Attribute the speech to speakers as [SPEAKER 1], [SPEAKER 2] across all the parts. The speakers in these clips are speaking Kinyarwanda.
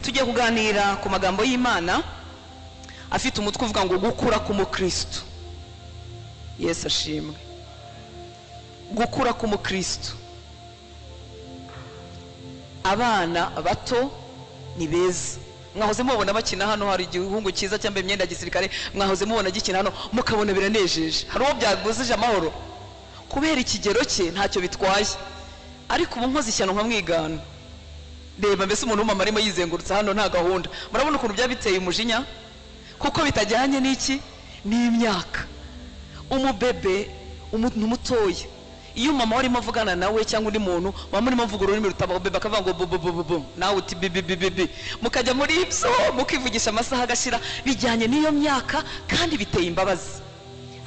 [SPEAKER 1] Tugiye kuganira ku magambo y'Imana afite umutwe uvuga ngo gukura k'umukristo. Yesu ashimwe. Gukura k'umukristo. Abana bato ni beza. Mwahoze mubona bakina hano, hari igihungu cyiza cyambaye imyenda ya gisirikare, mwahoze mubona gikina hano mukabona biranejeje. Hari uwo byaguzije amahoro kubera ikigero cye ntacyo bitwaye, ariko ubu nkoze ishyano nkamwigana. Reba mbese umuntu w'umumama arimo yizengurutsa hano nta gahunda. Murabona ukuntu byaba biteye umujinya, kuko bitajyanye n'iki, n'imyaka. Umubebe, umuntu mutoya, iyo mama warimo avugana nawe cyangwa undi muntu muba murimo mvuga ururimi rutabaho, bebe akavuga ngo bu bu bu bu, nawe uti bi bi bi bi, mukajya muri ibyo mukivugisha amasaha agashira, bijyanye n'iyo myaka kandi biteye imbabazi.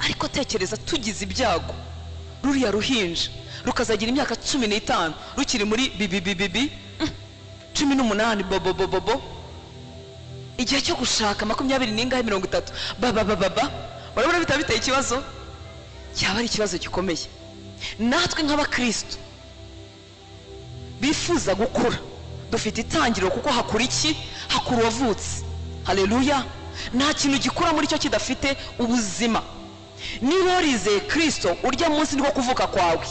[SPEAKER 1] Ariko tekereza tugize ibyago ruriya ruhinja rukazagira imyaka 15 rukiri muri bi bi bi bi, 18 bo bo bo bo bo, igihe cyo gushaka 20 n'ingahe, 30 ba ba ba ba. Murabona bitaba biteye ikibazo, cyaba ari ikibazo gikomeye. Natwe nk'abakristo bifuza gukura dufite itangiriro, kuko hakura iki? Hakura uwavutse. Haleluya. Nta kintu gikura muri cyo kidafite ubuzima. Niba warizeye Kristo urya munsi niko kuvuka kwawe,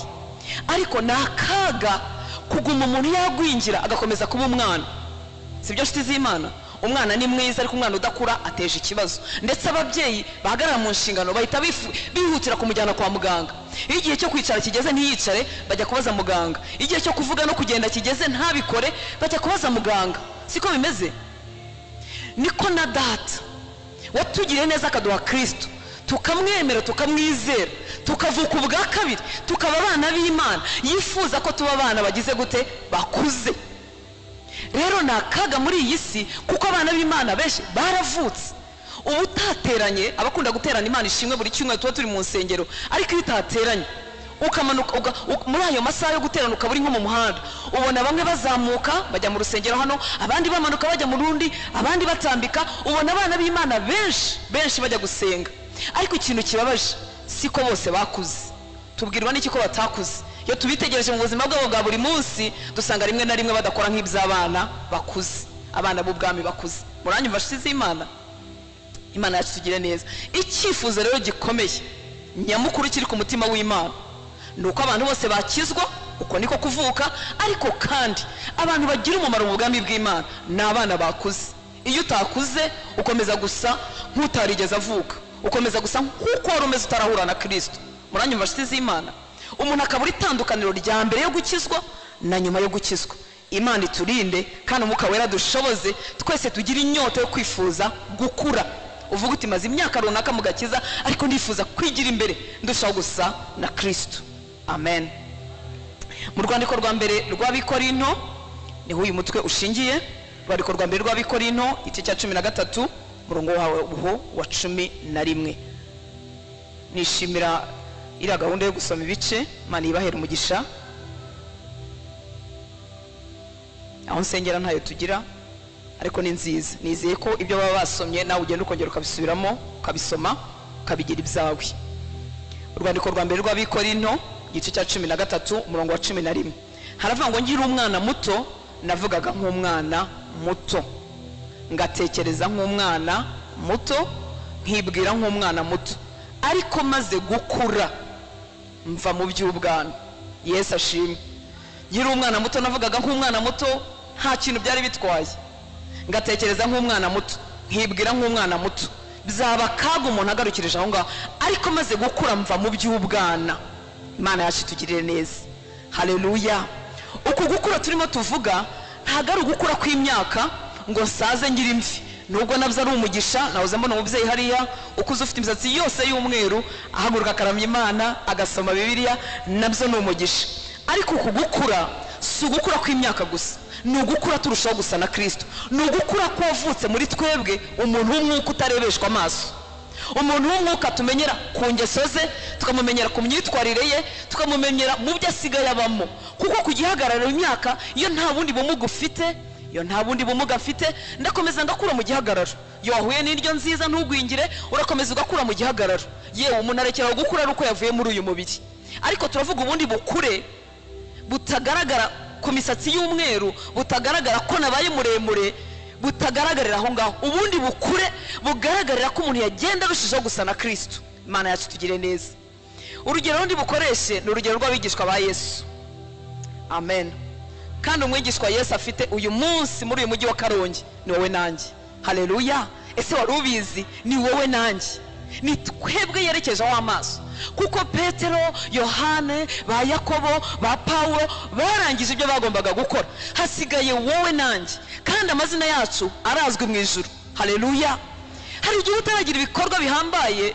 [SPEAKER 1] ariko ni akaga kuguma umuntu yagwingira agakomeza kuba umwana. Sibyo nshuti z'Imana? Umwana ni mwiza, ariko umwana udakura ateje ikibazo. Ndetse ababyeyi bahagarara mu nshingano bahita bihutira kumujyana kwa muganga. Iyo igihe cyo kwicara kigeze ntiyicare, bajya kubaza muganga. Igihe cyo kuvuga no kugenda kigeze ntabikore, bajya kubaza muganga. Siko bimeze? Niko na data watugiriye neza akaduha Kristo, tukamwemera, tukamwizera, tukavuka ubwa kabiri, tukaba abana b'Imana. Yifuza ko tuba abana bagize gute? Bakuze. Rero ni akaga muri iyi si, kuko abana b'Imana benshi baravutse. Ubu utateranye, abakunda guterana Imana ishimwe buri cyumweru tuba turi mu nsengero, ariko iyo utateranye ukamanuka muri ayo masaha yo guterana ukaba uri nko mu muhanda, ubona bamwe bazamuka bajya mu rusengero hano, abandi bamanuka bajya mu rundi, abandi batambika. Ubona abana b'Imana benshi benshi bajya gusenga. Ariko ikintu kibabaje siko bose bakuze. Tubwirwa n'iki ko batakuze? Iyo tubitegereje mu buzima bwabo bwa buri munsi dusanga rimwe na rimwe badakora nk'iby'abana bakuze, abana b'ubwami bakuze. Muranyumva nshuti z'Imana? Imana yacu tugire neza. Icyifuzo rero gikomeye nyamukuru kiri ku mutima w'Imana ni uko abantu bose bakizwa, uko niko kuvuka. Ariko kandi abantu bagira umumaro mu bwami bw'Imana ni abana bakuze. Iyo utakuze ukomeza gusa nk'utarigeze avuka, ukomeza gusa nk'uko wari umeze utarahura na Kristo. Muranyumva nshuti z'Imana? Umuntu akabura itandukaniro rya mbere yo gukizwa na nyuma yo gukizwa. Imana iturinde kandi Umwuka Wera dushoboze twese tugire inyota yo kwifuza gukura. Uvuga uti maze imyaka runaka mu gakiza, ariko ndifuza kwigira imbere ndushaho gusa na Kristo. Amen. Mu rwandiko rwa mbere rw'Abikorinto niho uyu mutwe ushingiye. Rwandiko rwa mbere rw'Abikorinto igice cya 13 umurongo wawo wa 11. Nishimira iriya gahunda yo gusoma ibice, Imana ibahera umugisha. Aho nsengera ntayo tugira, ariko ni nziza. Nizeye ko ibyo baba basomye nawe ugenda ukongera ukabisubiramo, ukabisoma, ukabigira ibyawe. Urwandiko rwa mbere rw'Abikorinto igice cya 13 umurongo wa 11 haravuga ngo ngira umwana muto navugaga nk'umwana muto, ngatekereza nk'umwana muto, nkibwira nk'umwana muto, ariko maze gukura mva mu by'ubwana. Yesu ashimwe. Ngira umwana muto navugaga nk'umwana muto, nta kintu byari bitwaye, ngatekereza nk'umwana muto, nkibwira nk'umwana muto. Bizaba kaga umuntu agarukirije aho ngaho, ariko maze gukura mva mu by'ubwana. Imana yacu itugirire neza. Haleluya. Uku gukura turimo tuvuga ntabwo ari ugukura kw'imyaka ngo nsaze ngira imvi, nubwo nabyo ari umugisha. Nahoze mbona umubyeyi hariya ukuze ufite imisatsi yose y'umweru ahaguruka akaramya Imana agasoma Bibiliya, nabyo ni umugisha. Ariko uku gukura si ugukura kw'imyaka gusa, ni ugukura turushaho gusa na Kristo. Ni ugukura kwavutse muri twebwe umuntu w'umwuka utarebeshwa amaso, umuntu w'umwuka tumenyera ku ngeso ze, tukamumenyera ku myitwarire ye, tukamumenyera mu byo asigaye abamo. Kuko ku gihagararo imyaka, iyo nta bundi bumuga ufite, iyo nta bundi bumuga afite, ndakomeza ngakura mu gihagararo. Iyo wahuye n'indyo nziza ntugwingire, urakomeza ugakura mu gihagararo. Yewe umuntu arekera gukura ari uko yavuye muri uyu mubiri. Ariko turavuga ubundi bukure butagaragara ku misatsi y'umweru, butagaragara ko nabaye muremure, butagaragarira aho ngaho, ubundi bukure bugaragarira ko umuntu yagenda arushijeho gusa na Kristo. Imana yacu tugire neza. Urugero rundi bukoreshe ni urugero rw'abigishwa ba Yesu. Amen. Kandi umwigishwa Yesu afite uyu munsi muri uyu mujyi wa Karongi ni wowe nanjye. Haleluya. Ese wari ubizi? Ni wowe nanjye, ni twebwe yerekejeho amaso. Kuko Petero, Yohane, ba Yakobo, ba Pawulo barangije ibyo bagombaga gukora, hasigaye wowe nanjye, kandi amazina yacu arazwi mu ijuru. Haleluya. Hari igihe utaragira ibikorwa bihambaye,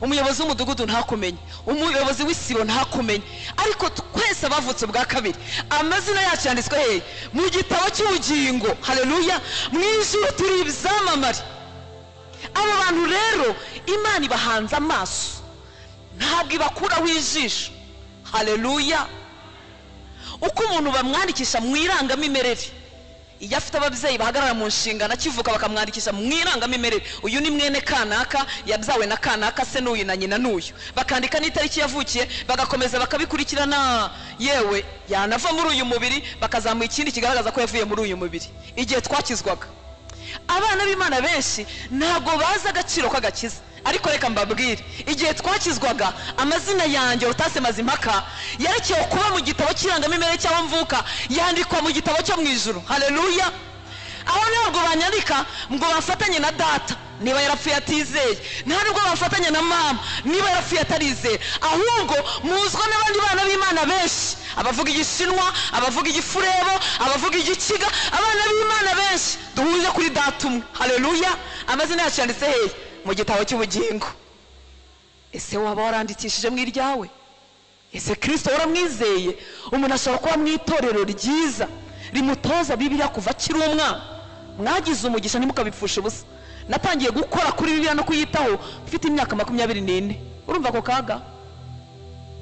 [SPEAKER 1] umuyobozi w'umudugudu ntakumenye, umuyobozi w'isibo ntakumenye, ariko twese abavutse bwa kabiri amazina yacu yanditswe hehe? Mu gitabo cy'ubugingo. Haleluya. Mu ijuru turi ibyamamare. Abo bantu rero Imana ibahanze amaso, ntabwo ibakuraho ijisho. Haleluya. Uko umuntu bamwandikisha mu irangamimerere, iyo afite ababyeyi bahagarara mu nshingano akivuka bakamwandikisha mu irangamimerere, uyu ni mwene kanaka, yabyawe na kanaka, se n'uyu na nyina n'uyu, bakandika n'itariki yavukiye, bagakomeza bakabikurikirana, yewe yanava muri uyu mubiri bakazamuha ikindi kigaragaza ko yavuye muri uyu mubiri. Igihe twakizwaga, abana b'Imana benshi ntabwo bazi agaciro k'agakiza. Ariko reka mbabwire, igihe twakizwaga amazina yanjye Hortense Mazimpaka yerekewe kuba mu gitabo cy'irangamimerere cy'aho mvuka, yandikwa mu gitabo cyo mu ijuru. Haleluya. Aho ntabwo banyandika ngo bafatanye na data niba yarapfuye atizeye, nta nubwo bafatanye na mama niba yarapfuye atarizeye, ahubwo muzwa n'abandi bana b'Imana benshi, abavuga igishinwa, abavuga igifurebo, abavuga igikiga, abana b'Imana benshi duhuje kuri data umwe. Haleluya. Amazina yacu yanditse hehe? Mu gitabo cy'ubugingo. Ese waba warandikishije mu iryawe? Ese Kristo waramwizeye? Umuntu ashobora kuba mu itorero ryiza rimutoza Bibiliya kuva akiri umwana. Mwagize umugisha ntimukabipfushe ubusa. Natangiye gukora kuri Bibiliya no kuyitaho mfite imyaka 24. Urumva ako kaga?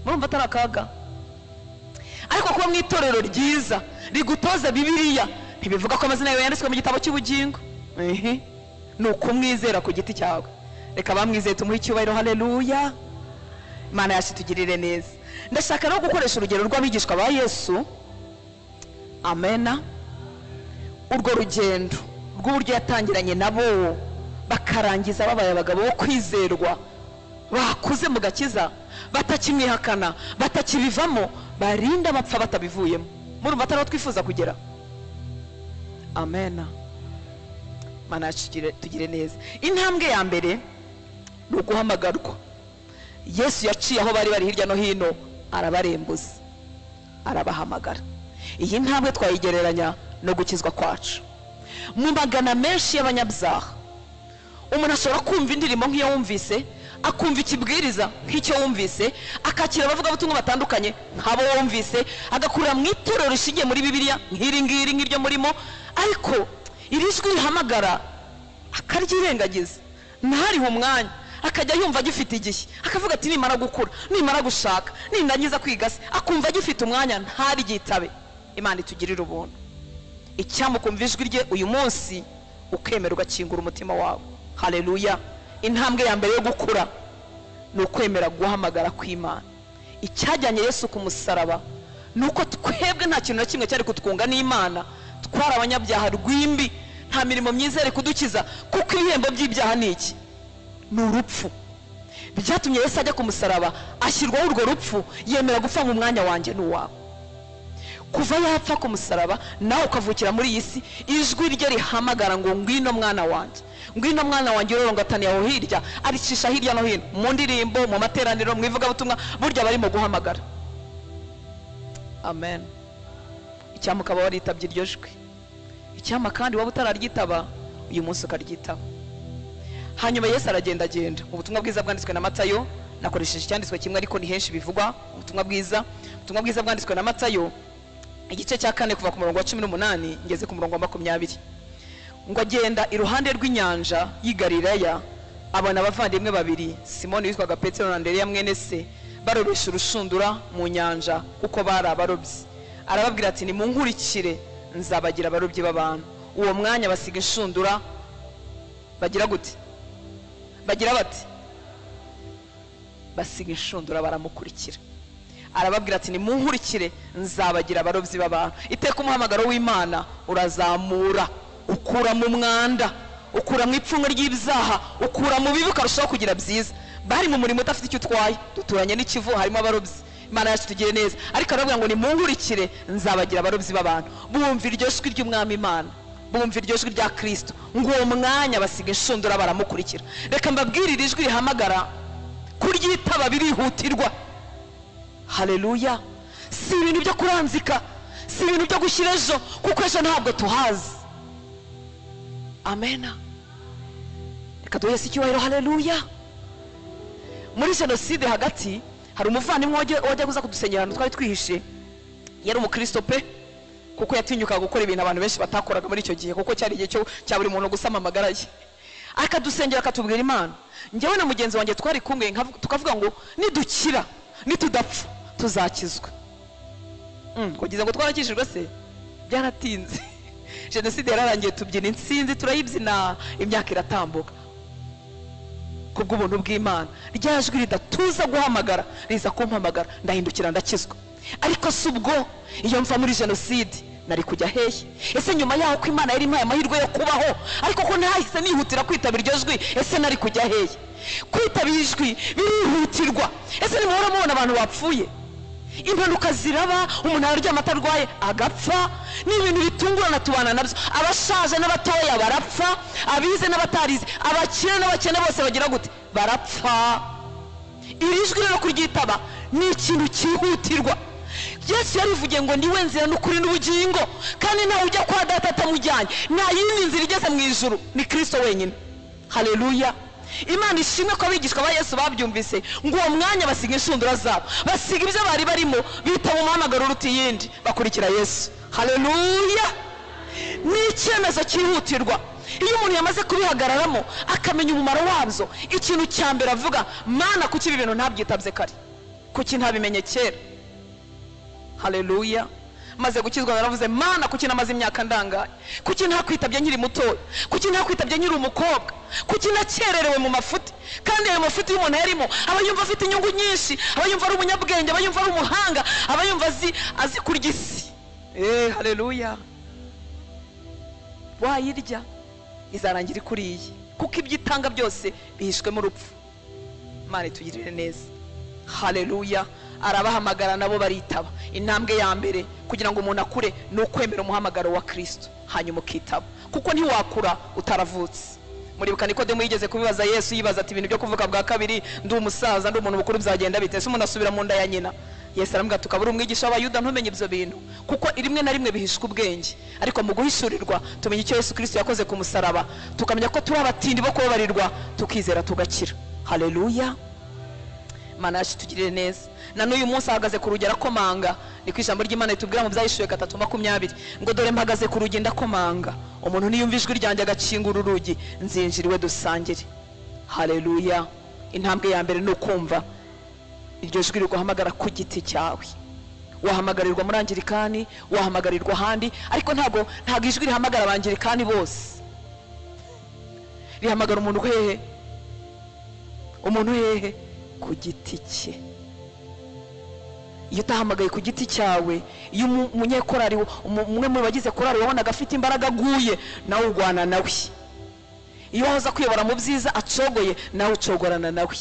[SPEAKER 1] Murumva atari akaga? Ariko kuba mu itorero ryiza rigutoza Bibiliya ntibivuga ko amazina yawe yanditswe mu gitabo cy'ubugingo. Ni ukumwizera ku giti cyawe. Reka bamwizeye tumuhe icyubahiro. Haleluya. Imana yacu tugirire neza. Ndashaka no gukoresha urugero rw'abigishwa ba Yesu. Amena. Urwo rugendo rw'uburyo yatangiranye nabo bakarangiza babaye abagabo bo kwizerwa, bakuze mu gakiza, batakimwihakana, batakibivamo, barinda bapfa batabivuyemo. Murumva atari aho twifuza kugera? Amena. Imana yacu tugire neza. Intambwe ya mbere ni uguhamagarwa. Yesu yaciye aho bari bari hirya no hino, arabarembuza, arabahamagara. Iyi ntambwe twayigereranya no gukizwa kwacu. Mu magana menshi y'abanyabyaha, umuntu ashobora kumva indirimbo nk'iyo wumvise, akumva ikibwiriza nk'icyo wumvise, akakira abavugabutumwa batandukanye nk'abo wumvise, agakurira mu itorero rishingiye muri Bibiliya nk'iri ngiri nk'iryo murimo, ariko iri jwi rihamagara akaryirengagiza, ntarihe umwanya, akajya yumva agifite igihe, akavuga ati nimara gukura, nimara gushaka, nindangiza kwiga se, akumva agifite umwanya, ntaryitabe. Imana itugirire ubuntu. Icyamukumva ijwi rye uyu munsi, ukemera ugakingura umutima wawe. Haleluya. Intambwe ya mbere yo gukura ni ukwemera guhamagara kw'Imana. Icyajyanye Yesu ku musaraba ni uko twebwe nta kintu na kimwe cyari kutwunga n'Imana, twari abanyabyaha rwimbi, nta mirimo myiza yari kudukiza, kuko ibihembo by'ibyaha ni iki? Ni urupfu. Byatumye Yesu ajya ku musaraba, ashyirwaho urwo rupfu, yemera gupfa mu mwanya wanjye n'uwawe. Kuva yapfa ku musaraba nawe ukavukira muri iyi si, ijwi rye rihamagara ngo ngwino mwana wanjye, ngwino mwana wanjye, urorongataniye aho hirya, aricisha hirya no hino, mu ndirimbo, mu materaniro, mu ivugabutumwa, burya barimo guhamagara. Amen. Icyampa ukaba waritabye iryo jwi. Icyampa kandi waba utararyitaba, uyu munsi ukaryitaba. Hanyuma Yesu aragendagenda. Mu butumwa bwiza bwanditswe na Matayo, nakoresheje icyanditswe kimwe ariko ni henshi bivugwa. Ubutumwa bwiza bwanditswe na Matayo igice cya 4 kuva ku murongo wa 18 ngeze ku murongo wa 20. Ngo agenda iruhande rw'inyanja y'i Galilaya, abona abavandimwe babiri, Simoni witwaga Petero na Andereya mwene se, barobesha urushundura mu nyanja kuko bari abarobyi. Arababwira ati nimunkurikire nzabagira abarobyi b'abantu. Uwo mwanya basiga inshundura, bagira gute? Bagira bati basiga inshundura baramukurikira. Arababwira ati nimunkurikire nzabagira abarobyi b'abantu. Iteka umuhamagaro w'Imana urazamura. Ukura mu mwanda, ukura mu ipfunwe ry'ibyaha, ukura mu bibi ukarushaho kugira byiza. Bari mu murimo udafite icyo utwaye, duturanye n'ikivu harimo abarobyi, Imana yacu tugire neza. Ariko aravuga ngo nimunkurikire nzabagira abarobyi b'abantu. Bumva iryo jwi ry'Umwami Imana, bumva iryo jwi rya Kristo, ngo uwo mwanya basiga inshundura baramukurikira. Reka mbabwire, iri jwi rihamagara kuryitaba birihutirwa. Haleluya. Si ibintu byo kuranzika, si ibintu byo gushyira ejo, kuko ejo ntabwo tuhazi. Amena. Reka duhe Yesu icyubahiro. Haleluya. Muri jenoside hagati hari umuvandimwe wajya kuza kudusengera ahantu twari twihishe. Yari umukristo pe, kuko yatinyukaga gukora ibintu abantu benshi batakoraga muri icyo gihe, kuko cyari igihe cya buri muntu gusama amagara ye. Akadusengera akatubwira Imana. Njyewe na mugenzi wanjye twari kumwe tukavuga ngo nidukira, nitudapfa tuzakizwa. Kugize ngo twarakijijwe se? Byaratinze. Jenoside yararangiye, tubyina intsinzi, turayibyina, imyaka iratambuka. Kubw'ubuntu bw'Imana rya jwi ridatuza guhamagara riza kumpamagara, ndahindukira ndakizwa. Ariko si ubwo iyo mva muri jenoside nari kujya hehe? Ese nyuma yaho ko Imana yari impaye amahirwe yo kubaho, ariko ko ntahise nihutira kwitaba iryo jwi, ese nari kujya hehe? Kwitaba ijwi birihutirwa. Ese nimuhora mubona abantu bapfuye? Impanuka ziraba, umuntu araryama atarwaye agapfa, ni ibintu bitungurana tubana nabyo. Abashaje n'abatoya barapfa, abize n'abatarize, abakire n'abakene bose bagira gute? Barapfa. Iri jwi rero kuryitaba ni ikintu cyihutirwa. Yesu yarivugiye ngo niwe nzira n'ukuri n'ubugingo, kandi ntawe ujya kwa Data atamujyanye. Nta yindi nzira igeze mu ijuru, ni Kristo wenyine. Haleluya. Imana ishimwe ko abigishwa ba Yesu babyumvise, ngo uwo mwanya basiga inshundura zabo, basiga ibyo bari barimo, bitaba umuhamagaro uruta iyindi, bakurikira Yesu. Haleluya. Ni icyemezo cyihutirwa. Iyo umuntu yamaze kubihagararamo akamenya umumaro wabyo, ikintu cya mbere avuga, Mana kuki ibi bintu ntabyitabye kare? Kuki ntabimenye kera? Haleluya. Maze gukizwa naravuze, Mana kuki namaze imyaka ndangaye? Kuki ntakwitabye nkiri mutoya? Kuki ntakwitabye nkiri umukobwa? Kuki nakererewe mu mafuti? Kandi ayo mafuti y'umuntu yarimo aba yumva afite inyungu nyinshi, aba yumva ari umunyabwenge, aba yumva ari umuhanga, aba yumva azi kurya isi. Haleluya. Wayirya izarangira ikuriye, kuko ibyo itanga byose bihishwemo urupfu. Imana itugirire neza. Haleluya. Arabahamagara nabo baritaba. Intambwe ya mbere kugira ngo umuntu akure ni ukwemera umuhamagaro wa Kristo, hanyuma ukitaba, kuko ntiwakura utaravutse. Muribuka Nikodemu yigeze kubibaza Yesu, yibaza ati ibintu byo kuvuka bwa kabiri, ndi umusaza, ndi umuntu mukuru, byagenda bite? Ese umuntu asubira mu nda ya nyina? Yesu aramubwira ati ukaba uri umwigisha w'Abayuda ntumenye ibyo bintu, kuko rimwe na rimwe bihishwa ubwenge, ariko mu guhishurirwa tumenya icyo Yesu Kristo yakoze ku musaraba, tukamenya ko turi abatindi bo kubabarirwa, tukizera tugakira. Haleluya. Imana yacu tugirire neza. Na n'uyu munsi ahagaze ku rugi arakomanga. Niko ijambo ry'Imana ritubwira mu Byahishuwe 3:20 ngo dore mpagaze ku rugi ndakomanga, umuntu niyumva ijwi ryanjye agakingura urugi, nzinjira iwe dusangire. Haleluya. Intambwe ya mbere ni ukumva iryo jwi riguhamagara ku giti cyawe. Wahamagarirwa muri Anglikani, wahamagarirwa ahandi, ariko ntabwo ijwi rihamagara Abanglikani bose. Rihamagara umuntu hehe? Umuntu hehe? Ku giti cye. Iyo utahamagaye ku giti cyawe, iyo umunyekorari, umwe mu bagize korari wabonaga afite imbaraga aguye, nawe urwana nawe. Iyo wahoza kuyobora mu byiza acogoye, nawe ucogorana nawe.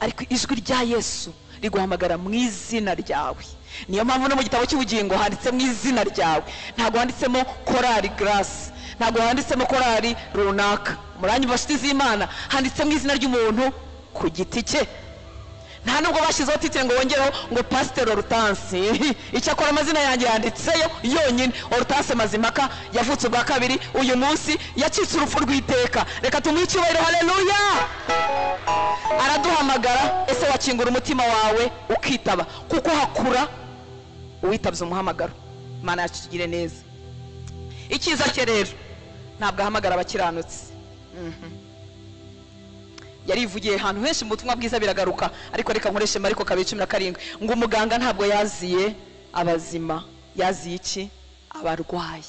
[SPEAKER 1] Ariko ijwi rya Yesu riguhamagara mu izina ryawe. Niyo mpamvu no mu gitabo cy'ubugingo handitse mu izina ryawe, ntabwo handitsemo korari Grace, ntabwo handitsemo korari runaka. Muranyumva nshuti z'Imana, handitse mu izina ry'umuntu ku giti cye. Nta nubwo bashyizeho titire ngo wongereho ngo Pasiteri Hortense. Icyakora amazina yanjye yanditseyo yonyine. Hortense Mazimpaka yavutse ubwa kabiri, uyu munsi yacitse urupfu rw'iteka. Reka tumuhe icyubahiro. Haleluya. Araduhamagara. Ese wakingura umutima wawe ukitaba? Kuko hakura uwitabye umuhamagaro. Imana yacu tugire neza. Icyiza cye rero ntabwo ahamagara abakiranutsi. Yarivugiye ahantu henshi mu butumwa bwiza biragaruka, ariko reka nkoreshe Mariko 2:17 ngo umuganga ntabwo yaziye abazima, yaziye iki? Abarwayi.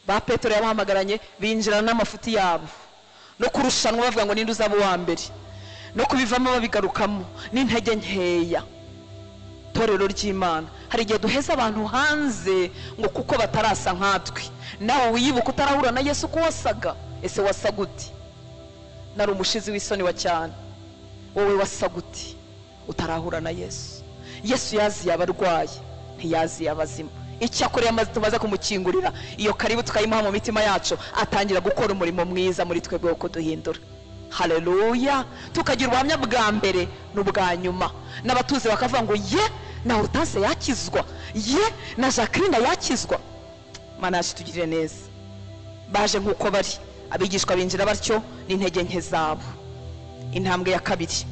[SPEAKER 1] Ba Petero yabahamagaranye binjirana n'amafuti yabo, no kurushanwa bavuga ngo ninde uzaba uwa mbere, no kubivamo babigarukamo n'intege nkeya. Torero ry'Imana, hari igihe duheza abantu hanze ngo kuko batarasa nkatwe. Nawe wiyibuka utarahura na Yesu ko wasaga. Ese wasaga ute? Nari umushizi w'isoni wa cyane. Wowe wasaga ute utarahura na Yesu? Yesu yaziye abarwayi, ntiyaziye abazima. Icyakora amaze tumaze kumukingurira iyo karibu tukayimuha mu mitima yacu, atangira gukora umurimo mwiza muri twebwe wo kuduhindura. Haleluya! Tukagira ubuhamya bwa mbere n'ubwa nyuma, n'abatuzi bakavuga ngo ye na Hortense yakizwa, ye na Jacqueline yakizwa. Mana yacu tugirire neza. Baje nk'uko bari, abigishwa binjira batyo n'intege nke zabo. Intambwe ya kabiri,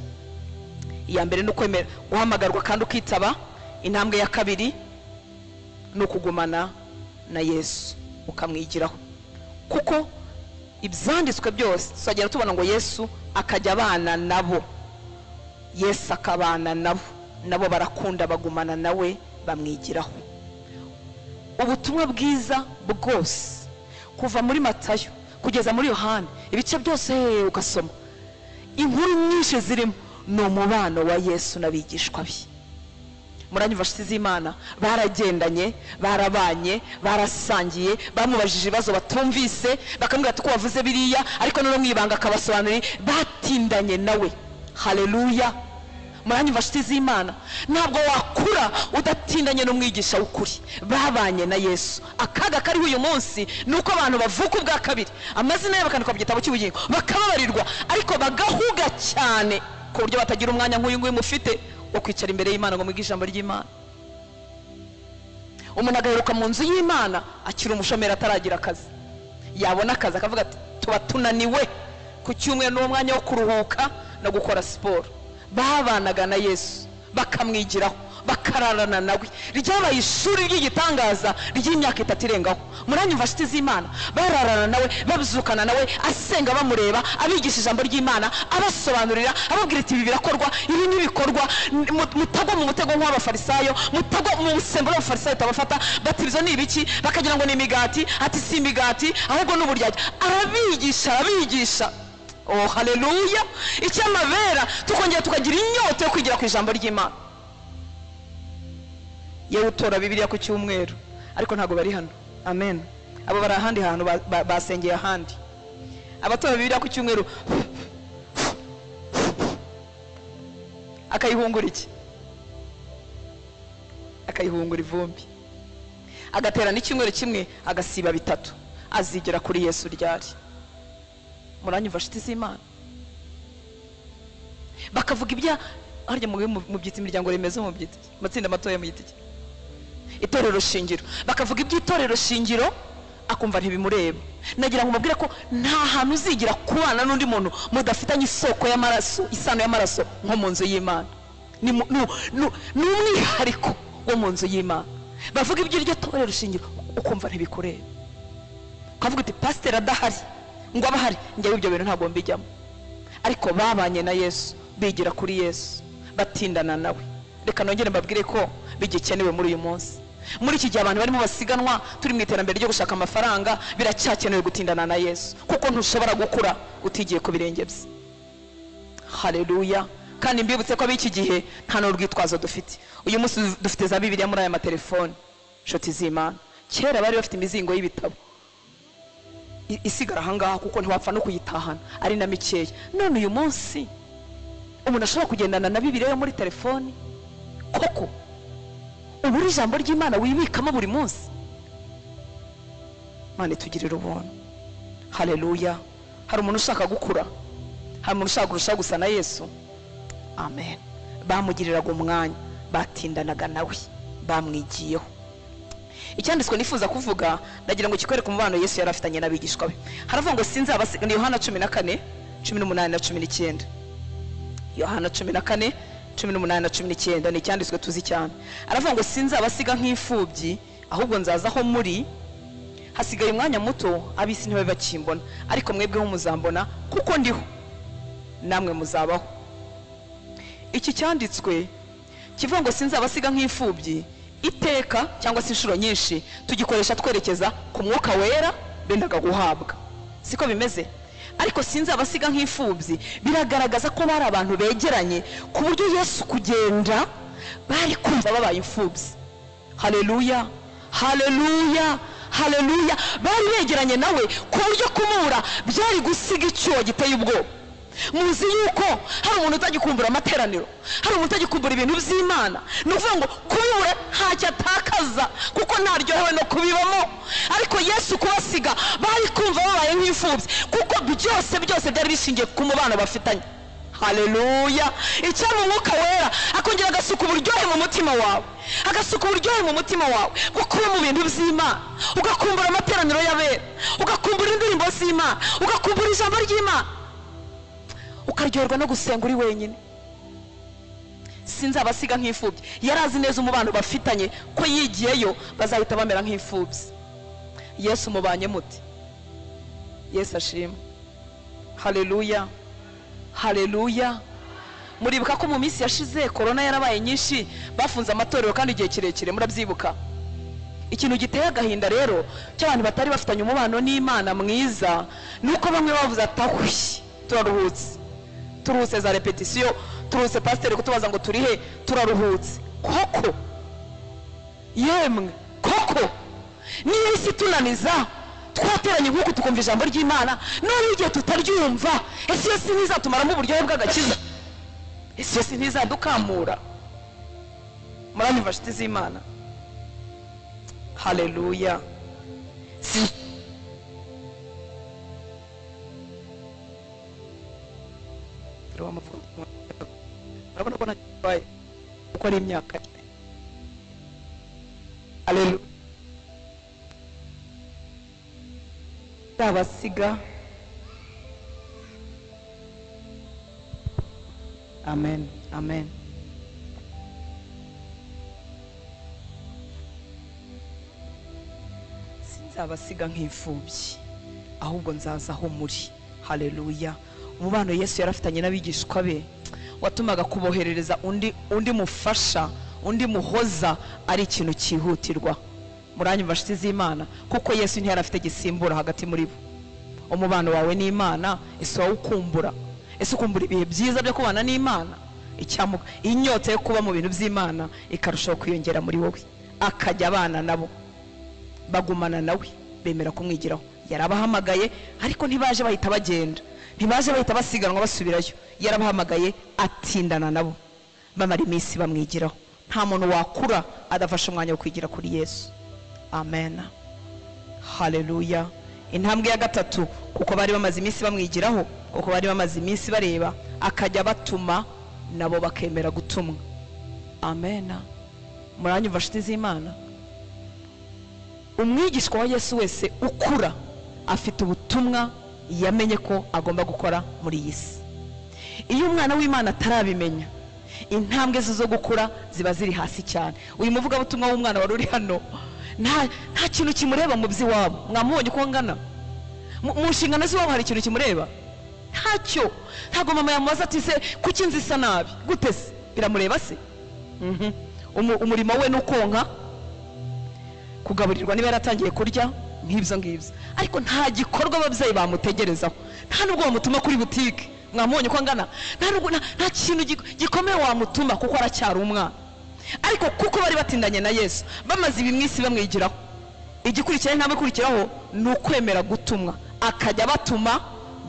[SPEAKER 1] iya mbere ni ukwemera guhamagarwa kandi ukitaba. Intambwe ya kabiri ni ukugumana na Yesu ukamwigiraho, kuko ibyanditswe byose tuzagenda tubona ngo Yesu akajya abana nabo. Yesu akabana nabo, nabo barakunda, bagumana nawe, bamwigiraho. Ubutumwa bwiza bwose kuva muri Matayo kugeza muri Yohana, ibice byose ugasoma, inkuru nyinshi zirimo ni umubano wa Yesu n'abigishwa be. Muranyumva nshuti z'Imana? Baragendanye, barabanye, barasangiye, bamubajije ibibazo batumvise, bakamubwira ati ko wavuze biriya, ariko noneho mu ibanga akabasobanurira. Batindanye nawe. Haleluya! Muranyumva nshuti z'Imana? Ntabwo wakura udatindanye n'umwigisha w'ukuri. Babanye na Yesu. Akaga kariho uyu munsi ni uko abantu bavuka ubwa kabiri, amazina yabo bakandikwa mu gitabo cy'ubugingo, bakababarirwa, ariko bagahuga cyane ku buryo batagira umwanya nk'uyu nguyu mufite wo kwicara imbere y'Imana ngo mwige ijambo ry'Imana. Umuntu agaheruka mu nzu y'Imana akiri umushomeri, ataragira akazi. Yabona akazi akavuga ati tuba tunaniwe, ku cyumweru ni umwanya wo kuruhuka no gukora siporo. Babanaga na Yesu, bakamwigiraho, bakararana nawe. Ryabaye ishuri ry'igitangaza ry'imyaka 3 irengaho. Muranyumva nshuti z'Imana? Bararana nawe, babyukana nawe, asenga bamureba, abigisha ijambo ry'Imana, abasobanurira, ababwira ati ibi birakorwa, ibi ntibikorwa, mutagwa mu mutego nk'uw'abafarisayo, mutagwa mu musemburo w'abafarisayo tabafata, bati ibyo ni ibiki, bakagira ngo ni imigati, ati si imigati ahubwo ni uburyarya. Arabigisha, arabigisha. Oh haleluya! Icyamabera tukongera tukagira inyota yo kwigira ku ijambo ry'Imana. Yewe utora Bibiliya ku cyumweru, ariko ntabwo bari hano. Amen. Abo bari ahandi hantu, basengeye ahandi. Abatora Bibiliya ku cyumweru akayihungura iki? Akayihungura ivumbi. Agaterana icyumweru kimwe agasiba 3. Azigera kuri Yesu ryari? Muranyumva nshuti z'Imana? Bakavuga ibya harya mu byita imiryango remezo, mu byita amatsinda matoya, mu giti itorero shingiro, bakavuga iby'itorero shingiro akumva ntibimureba. Nagira ngo mubwire ko nta hantu uzigira kubana n'undi muntu mudafitanye isoko y'amaraso, isano y'amaraso nko mu nzu y'Imana. Ni umwihariko wo mu nzu y'Imana. Bavuga iby'iryo torero shingiro ukumva ntibikureba, ukavuga uti pasiteri adahari ngo abahari, njyewe ibyo bintu ntabwo mbijyamo. Ariko babanye na Yesu, bigira kuri Yesu, batindana nawe. Reka nongere mbabwire ko bigikenewe muri uyu munsi. Muri iki gihe abantu barimo basiganwa, turi mu iterambere ryo gushaka amafaranga, biracyakenewe gutindana na Yesu, kuko ntushobora gukura utigiye ku birenge bye. Haleluya! Kandi mbibutse ko ab'iki gihe nta n'urwitwazo dufite. Uyu munsi dufite za Bibiliya muri aya matelefone, nshuti z'Imana. Kera bari bafite imizingo y'ibitabo isigara ahangaha, kuko ntiwapfa no kuyitahana, ari na mikeya. None uyu munsi umuntu ashobora kugendana na Bibiliya yo muri telefoni koko? Ubura ijambo ry'Imana wibikamo buri munsi. Mana itugirire ubuntu. Haleluya! Hari umuntu ushaka gukura, hari umuntu ushaka kurushaho gusa na Yesu. Amen. Bamugiriraga umwanya, batindanaga nawe, bamwigiyeho. Icyanditswe nifuza kuvuga, ndagira ngo kikwereke umubano Yesu yari afitanye n'abigishwa be. Haravuga ngo sinzabasiga, ni Yohana 14, 18 na 19. Yohana 14, 18 na 19 ni icyanditswe tuzi cyane. Aravuga ngo sinzabasiga nk'imfubyi, ahubwo nzaza aho muri. Hasigaye umwanya muto ab'isi ntibabe bakimbona, ariko mwebweho muzambona, kuko ndiho namwe muzabaho. Iki cyanditswe kivuga ngo sinzabasiga nk'imfubyi, iteka cyangwa se inshuro nyinshi tugikoresha twerekeza ku mwuka wera bendaga guhabwa, siko bimeze? Ariko sinzabasiga nk'imfubyi biragaragaza ko bari abantu begeranye, ku buryo Yesu kugenda Bari kumva babaye imfubyi. Haleluya, haleluya, haleluya. Bari begeranye nawe ku buryo kumubura byari gusiga icyuho giteye ubwoba. Muzi yuko hari umuntu utagikumbura amateraniro, hari umuntu utagikumbura ibintu by'Imana. Ni ukuvuga ngo kubibura ntacyo atakaza kuko ntaryohewe no kubibamo. Ariko Yesu kubasiga bari kumva babaye nk'imfubyi, kuko byose byose byari bishingiye ku mubano bafitanye. Haleluya. Icyaba Umwuka Wera akongera agasuka uburyohe mu mutima wawe, agasuka uburyohe mu mutima wawe bwo kuba mu bintu by'Imana, ugakumbura amateraniro y'abera, ugakumbura indirimbo z'Imana, ugakumbura ijambo ry'Imana, ukaryoherwa no gusenga uri wenyine. Sinzabasiga nk'imfubyi. Yari azi neza umubano bafitanye, ko yigiyeyo bazahita bamera nk'imfubyi. Yesu mubanye muti? Yesu ashimwe. Haleluya, haleluya. Muribuka ko mu minsi yashize korona yarabaye nyinshi, bafunze amatorero kandi igihe kirekire, murabyibuka. Ikintu giteye agahinda rero cy'abantu batari bafitanye umubano n'Imana mwiza, ni uko bamwe bavuze ati ahwi, turaruhutse, turuhutse za repetisiyo, turuhutse pasiteri kutubaza ngo turihe, turaruhutse. Koko yemwe, koko niba isi tunaniza twateranye nk'uku tukumva ijambo ry'Imana, none igihe tutaryumva, ese iyo si ntizatumaramo uburyohe bw'agakiza? Ese iyo si ntizadukamura? Muranyumva nshuti z'Imana? Haleluya. Murabona ko ntabaye uko ari imyaka. Haleluya. Abasiga. Amen, amen. Sinzabasiga nk'imfubyi, ahubwo nzaza aho muri. Haleluya. Umubano Yesu yarafitanye n'abigishwa be watumaga kuboherereza undi mufasha, undi muhoza, ari ikintu cyihutirwa. Muranyumva nshuti z'Imana? Kuko Yesu ntiyari afite gisimbura hagati muri bo. Umubano wawe n'Imana, ese wawukumbura? Ese ukumbura ibihe byiza byo kubana n'Imana? Icyamuka inyota yo kuba mu bintu by'Imana ikarushaho kwiyongera muri wowe. Akajya abana nabo, bagumana nawe, bemera kumwigiraho. Yarabahamagaye, ariko ntibaje bahita bagenda, ntibaje bahita basiganwa basubirayo. Yarabahamagaye atindana nabo, bamara iminsi bamwigiraho. Nta muntu wakura adafashe umwanya wo kwigira kuri Yesu. Amen, haleluya. Intambwe ya gatatu, kuko bari bamaze iminsi bamwigiraho, kuko bari bamaze iminsi bareba, akajya batuma nabo bakemera gutumwa. Amen. Muranyumva nshuti z'Imana? Umwigishwa wa Yesu wese ukura afite ubutumwa yamenye ko agomba gukora muri iyi si. Iyo umwana w'Imana atarabimenya, intambwe ze zo gukura ziba ziri hasi cyane. Uyu muvugabutumwa w'umwana wari uri hano, nta kintu kimureba mu by'iwabo. Mwamubonye uko angana? Mu nshingano z'iwabo hari ikintu kimureba? Ntacyo. Ntabwo mama yamubaza ati se kuki inzu isa nabi gute se? Biramureba se? Umurimo we ni ukonka, kugaburirwa niba yaratangiye kurya, nk'ibyo ngibyo. Ariko nta gikorwa ababyeyi bamutegerezaho, nta nubwo bamutuma kuri butike. Mwamubonye uko angana? Nta kintu gikomeye wamutuma kuko aracyari umwana. Ariko kuko bari batindanye na Yesu, bamaze iminsi bamwigiraho, igikurikiraho, intambwe ikurikiraho ni ukwemera gutumwa, akajya batuma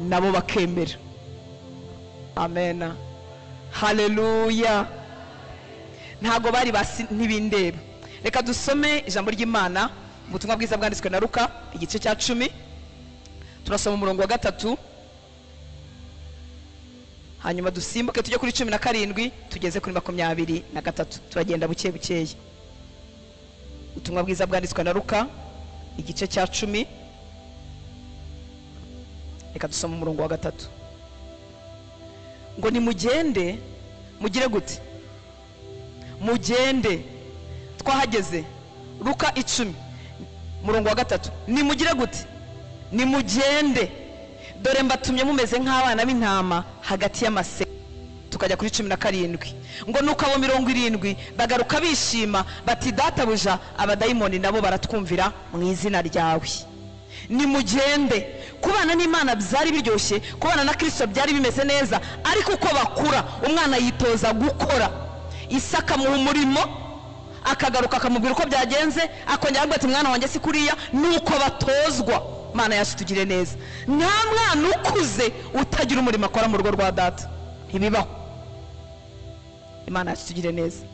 [SPEAKER 1] nabo bakemera. Amen, haleluya. Ntago bari basi ntibindeba. Reka dusome ijambo ry'Imana, ubutumwa bwiza bwanditswe na Luka igice cya 10, turasoma umurongo wa 3, hanyuma dusimbuke tujye kuri 17 tugeze kuri 23. Turagenda buke bukeye. Ubutumwa bwiza bwanditswe na Luka igice cya 10, reka dusome umurongo wa 3. Ngo nimugende, mugire gute? Mugende. Twahageze. Luka 10 murongo wa 3, nimugire gute? Nimugende, dore mbatumye mumeze nk'abana b'intama hagati y'amase. Tukajya kuri 17, ngo nuko abo 70 bagaruka bishima bati databuja, abadayimoni nabo baratwumvira mu izina ryawe. Nimugende. Kubana n'Imana byari biryoshye, kubana na Kristo byari bimeze neza, ariko uko bakura umwana yitoza gukora. Isaka mu umurimo, akagaruka akamubwira uko byagenze, akongera avuga ati mwana wanjye si kuriya. Nuko batozwa. Mana yacu tugire neza. Nta mwana ukuze utagira umurimo akora mu rugo rwa data, ntibibaho. Imana yacu tugire neza.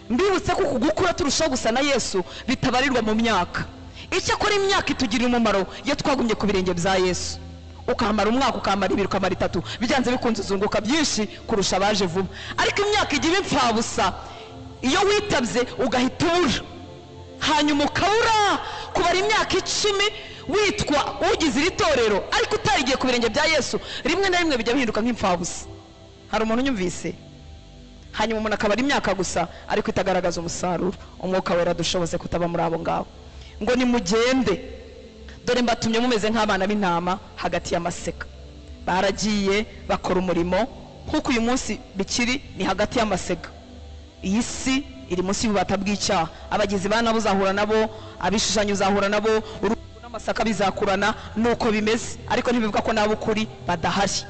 [SPEAKER 1] Mbibutse ko gukura turushaho gusa na Yesu bitabarirwa mu myaka. Icyakora imyaka itugirira umumaro iyo twagumye ku birenge bya Yesu. Ukamara umwaka, ukamara ibiri, ukamara itatu, byanze bikunze uzunguka byinshi kurusha abaje vuba. Ariko imyaka igira impfabusa iyo witabye ugahita ubura, hanyuma ukabura kubara imyaka 10 witwa ugize iri torero ariko utarigiye ku birenge bya Yesu, rimwe na rimwe bijya bihinduka nk'impfabusa. Hari umuntu unyumvise? Hanyuma umuntu akabara imyaka gusa ariko itagaragaza umusaruro. Umwuka wera dushoboze kutaba muri abo ngabo. Ngo nimugende, dore mbatumye mumeze nk'abana b'intama hagati y'amaseka. Baragiye bakora umurimo nk'uko uyu munsi bikiri, ni hagati y'amasega. Iyi si iri munsi y'ububata bw'icyaha. Abagizi ba nabi uzahura nabo, abishushanyo uzahura nabo, uruhu n'amasaka bizakurana, nuko bimeze. Ariko ntibivuga ko nabo ukuri badahari.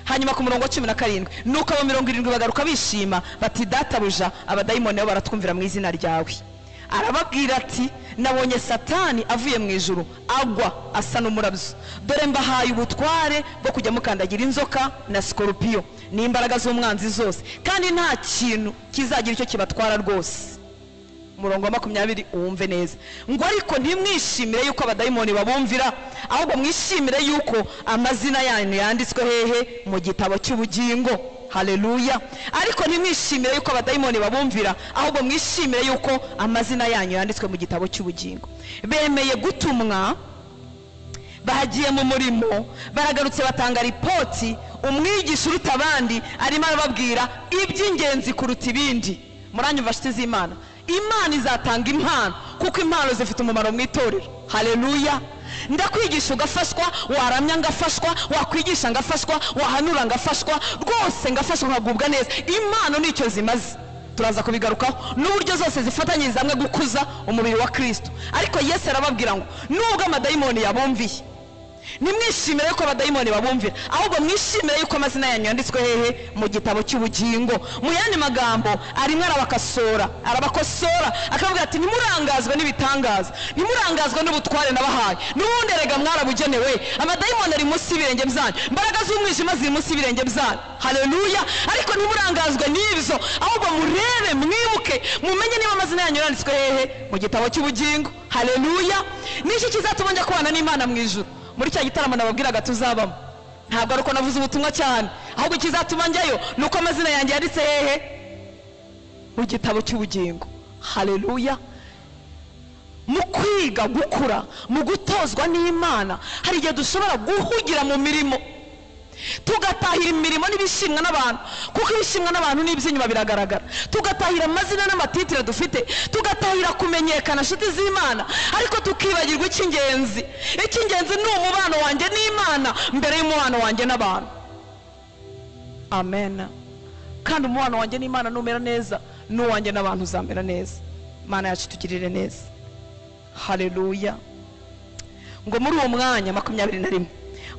[SPEAKER 1] Hanyuma ku murongo wa 17, nuko abo 70 bagaruka bishima bati databuja, abadayimoni nabo baratwumvira mu izina ryawe. Arababwira ati nabonye Satani avuye mu ijuru agwa asa n'umurabyo. Dore mbahaye ubutware bwo kujya mukandagira inzoka na sikorupiyo n'imbaraga z'umwanzi zose, kandi nta kintu kizagira icyo kibatwara rwose. Umurongo wa 20 uwumve neza. Ngo ariko ntimwishimire yuko abadayimoni babumvira, ahubwo mwishimire yuko amazina yanyu yanditswe hehe? Mu gitabo cy'ubugingo. Haleluya. Ariko ntimwishimire yuko abadayimoni babumvira, ahubwo mwishimire yuko amazina yanyu yanditswe mu gitabo cy'ubugingo. Bemeye gutumwa, bagiye mu murimo, baragarutse batanga ripoti. Umwigisha uruta abandi arimo arababwira iby'ingenzi kuruta ibindi. Muranyumva nshuti z'Imana? Imana izatanga impano kuko impano zifite umumaro mu itorero. Haleluya. Ndakwigisha ugafashwa, waramya ngafashwa, wakwigisha ngafashwa, wahanura ngafashwa, rwose ngafashwa nkagubwa neza. Impano nicyo zimaze, turaza kubigarukaho n'uburyo zose zifatanyiriza hamwe gukuza umubiri wa Kristo. Ariko Yesu arababwira ngo nubwo amadayimoni yabumviye, nimwishimire yuko abadayimoni babumvira, ahubwo mwishimire yuko amazina yanyu yanditswe hehe? Mu gitabo cy'ubugingo. Mu yandi magambo arimo arabakosora, akavuga ati ntimurangazwe n'ibitangaza, ntimurangazwe n'ubutware nabahaye, n'ubundi erega mwarabugenewe. Amadayimoni ari munsi y'ibirenge byanyu, imbaraga z'umwijima ziri munsi y'ibirenge byanyu. Haleluya. Ariko ntimurangazwe n'ibyo, ahubwo murebe, mwibuke, mumenye niba amazina yanyu yanditswe hehe? Mu gitabo cy'ubugingo. Haleluya. Niki kizatuma njya kubana n'Imana mu ijuru? Muri cya gitaramo nababwiraga tuzabamo, ntabwo ari uko navuze ubutumwa cyane, ahubwo ikizatuma njyayo ni uko amazina yanjye yanditse hehe? Mu gitabo cy'ubugingo. Haleluya. Mu kwiga gukura, mu gutozwa n'Imana, hari igihe dushobora guhugira mu mirimo, tugatahira imirimo n'ibishimwa n'abantu, kuko ibishimwa n'abantu n'iby'inyuma biragaragara. Tugatahira amazina n'amatitire dufite, tugatahira kumenyekana nshuti z'Imana, ariko tukibagirwa icy'ingenzi. Icy'ingenzi ni umubano wanjye n'Imana mbere y'umubano wanjye n'abantu. Amen. Kandi umubano wanjye n'Imana numera neza, n'uwanjye n'abantu uzamera neza. Imana yacu tugirire neza. Haleluya. Ngo muri uwo mwanya 21,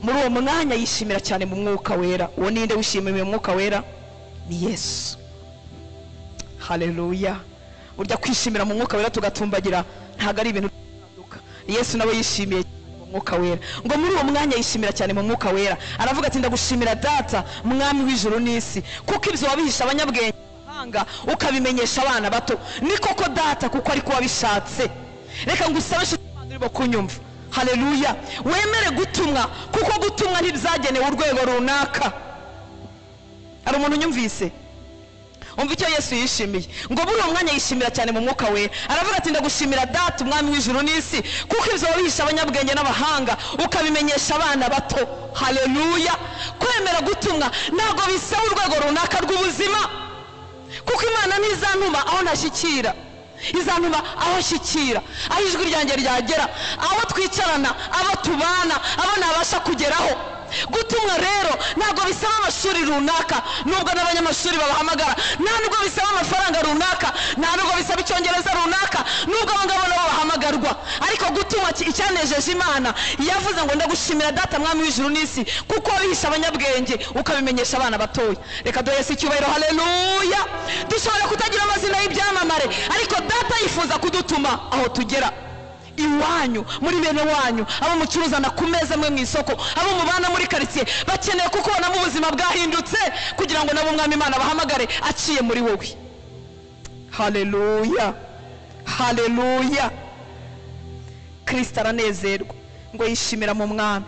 [SPEAKER 1] muri uwo mwanya yishimira cyane mu mwuka wera. Uwo ninde wishimiye mu mwuka wera? Ni Yesu. Haleluya. Burya kwishimira mu mwuka wera tugatumbagira ntabwo ari ibintu bitanduka. Yesu nawe yishimiye mu mwuka wera. Ngo muri uwo mwanya yishimira cyane mu mwuka wera, aravuga ati ndagushimira data mwami w'ijuru n'isi, kuko ibyo wabihisha abanyabwenge n'abahanga ukabimenyesha abana bato. Ni koko data, kuko ariko wabishatse. Reka ngusabe inshuti urimo kunyumva. Haleluya. Wemere gutumwa, kuko gutumwa ntibyagenewe urwego runaka. Hari umuntu unyumvise? Umva icyo Yesu yishimiye. Ngo muri uwo mwanya yishimira cyane mu mwuka we, aravuga ati ndagushimira data umwami w'ijuru n'isi, kuko ibyo wabihisha abanyabwenge n'abahanga ukabimenyesha abana bato. Haleluya. Kwemera gutumwa ntabwo bisaba urwego runaka rw'ubuzima, kuko Imana ntizantuma aho ntashyikira, izantuma aho nshyikira, aho ijwi ryanjye ryagera, aho twicarana, abo tubana, abo nabasha kugeraho. Gutumwa Gutumwa rero ntabwo bisaba amashuri runaka, nubwo n'abanyamashuri babahamagara, nta nubwo bisaba amafaranga runaka, nta nubwo bisaba icyongereza runaka, nubwo abo ngabo nabo bahamagarwa. Ariko gutumwa, icyanejeje Imana, yavuze ngo ndagushimira Data Mwami w'ijuru n'isi, kuko wabihishe abanyabwenge ukabimenyesha abana batoya. Reka duhe Yesu icyubahiro, haleluya. Dushobora kutagira amazina y'ibyamamare, ariko Data yifuza kudutuma aho tugera. Iwanyu, muri bene wanyu, abo mucuruzana ku meza mwe mu isoko, abo mubana muri karitsiye, bakeneye kukubonamo ubuzima bwahindutse, kugira ngo nabo Umwami Imana bahamagare aciye muri wowe. Haleluya, haleluya. Kristo aranezerwa ngo yishimira mu Mwami,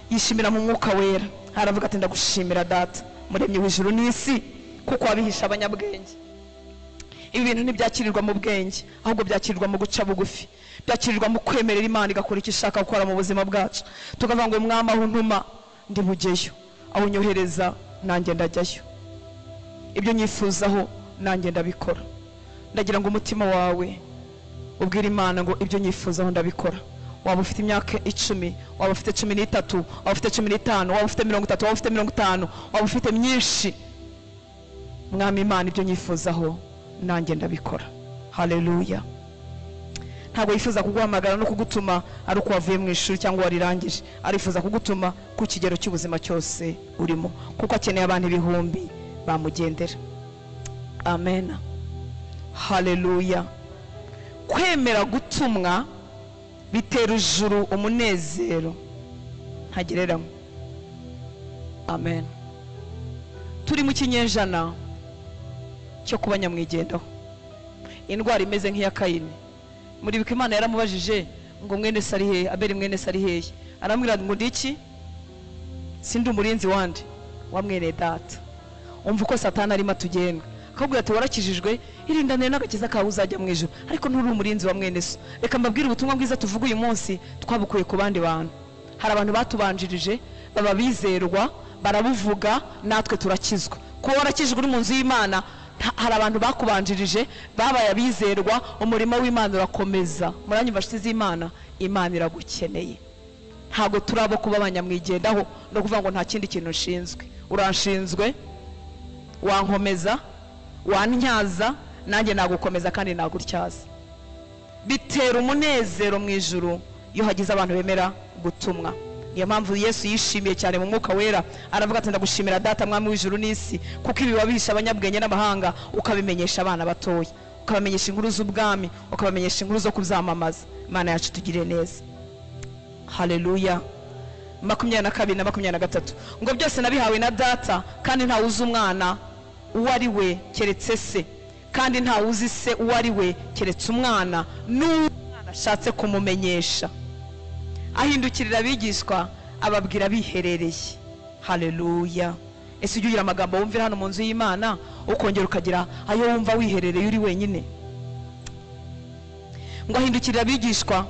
[SPEAKER 1] yishimira mu Mwuka Wera. Aravuga ati ndagushimira Data muremyi w'ijuru n'isi, kuko wabihisha abanyabwenge. Ibi bintu ntibyakirirwa mu bwenge, ahubwo byakirirwa mu guca bugufi, byakirirwa mu kwemerera Imana igakora icyo ishaka gukora mu buzima bwacu. Tukavuga ngo Mwami, aho untuma ndi bugeyo, aho unyohereza nanjye ndajyayo, ibyo nyifuzaho nanjye ndabikora. Ndagira ngo umutima wawe ubwire Imana ngo ibyo nyifuzaho ndabikora. Waba ufite imyaka 10, waba ufite 13, waba ufite 15, waba ufite 30, waba ufite 50, waba ufite myinshi, Mwami Imana ibyo nyifuzaho nanjye ndabikora. Haleluya. Ntabwo yifuza kuguhamagara no kugutuma ari uko wavuye mu ishuri cyangwa warirangije, arifuza kugutuma ku kigero cy'ubuzima cyose urimo, kuko akeneye abantu ibihumbi bamugendera. Amen, haleluya. Kwemera gutumwa bitera ijuru umunezero ntagereranywa. Amen. Turi mu kinyejana cyo kuba nyamwigendaho, indwara imeze nk'iya Kayini. Muribuka Imana yaramubajije ngo mwene se ari hehe, Abeli mwene se ari hehe? Aramubwira ngo ndi iki? Sindi umurinzi wande wa mwene data. Umva uko Satani arimo atugenga, akabwira ati warakijijwe, irindanire n'agakiza kawe uzajya mu ijuru, ariko nturi umurinzi wa mwene so. Reka mbabwire ubutumwa bwiza tuvuga uyu munsi twabukuye ku bandi bantu. Hari abantu batubanjirije baba bizerwa, barabuvuga, natwe turakizwa. Kuba warakijijwe uri mu nzu y'Imana, hari abantu bakubanjirije babaye abizerwa, umurimo w'Imana urakomeza. Muranyumva nshuti z'Imana, Imana iragukeneye. Ntabwo turabo kuba abanyamwigendaho no kuvuga ngo nta kindi kintu nshinzwe. Uranshinzwe, wankomeza, wantyaza, nanjye nagukomeza kandi nagutyaza. Bitera umunezero mu ijuru iyo hagize abantu bemera gutumwa. Niyo mpamvu Yesu yishimiye cyane mu Mwuka Wera, aravuga ati ndagushimira Data Mwami w'ijuru n'isi, kuko ibi wabihisha abanyabwenge n'abahanga ukabimenyesha abana batoya, ukabamenyesha inkuru z'ubwami, ukabamenyesha inkuru zo kubyamamaza. Imana yacu tugire neza. Haleluya. 22 na 23 ngo byose nabihawe na Data, kandi ntawe uzi umwana uwo ari we keretse se, kandi ntawe uzi se uwo ari we keretse umwana, n'umwana ashatse kumumenyesha. Ahindukirira abigishwa ababwira biherereye. Haleluya. Ese ujya ugira amagambo wumvira hano mu nzu y'Imana ukongera ukagira ayo wumva wiherereye uri wenyine? Ngo ahindukirira abigishwa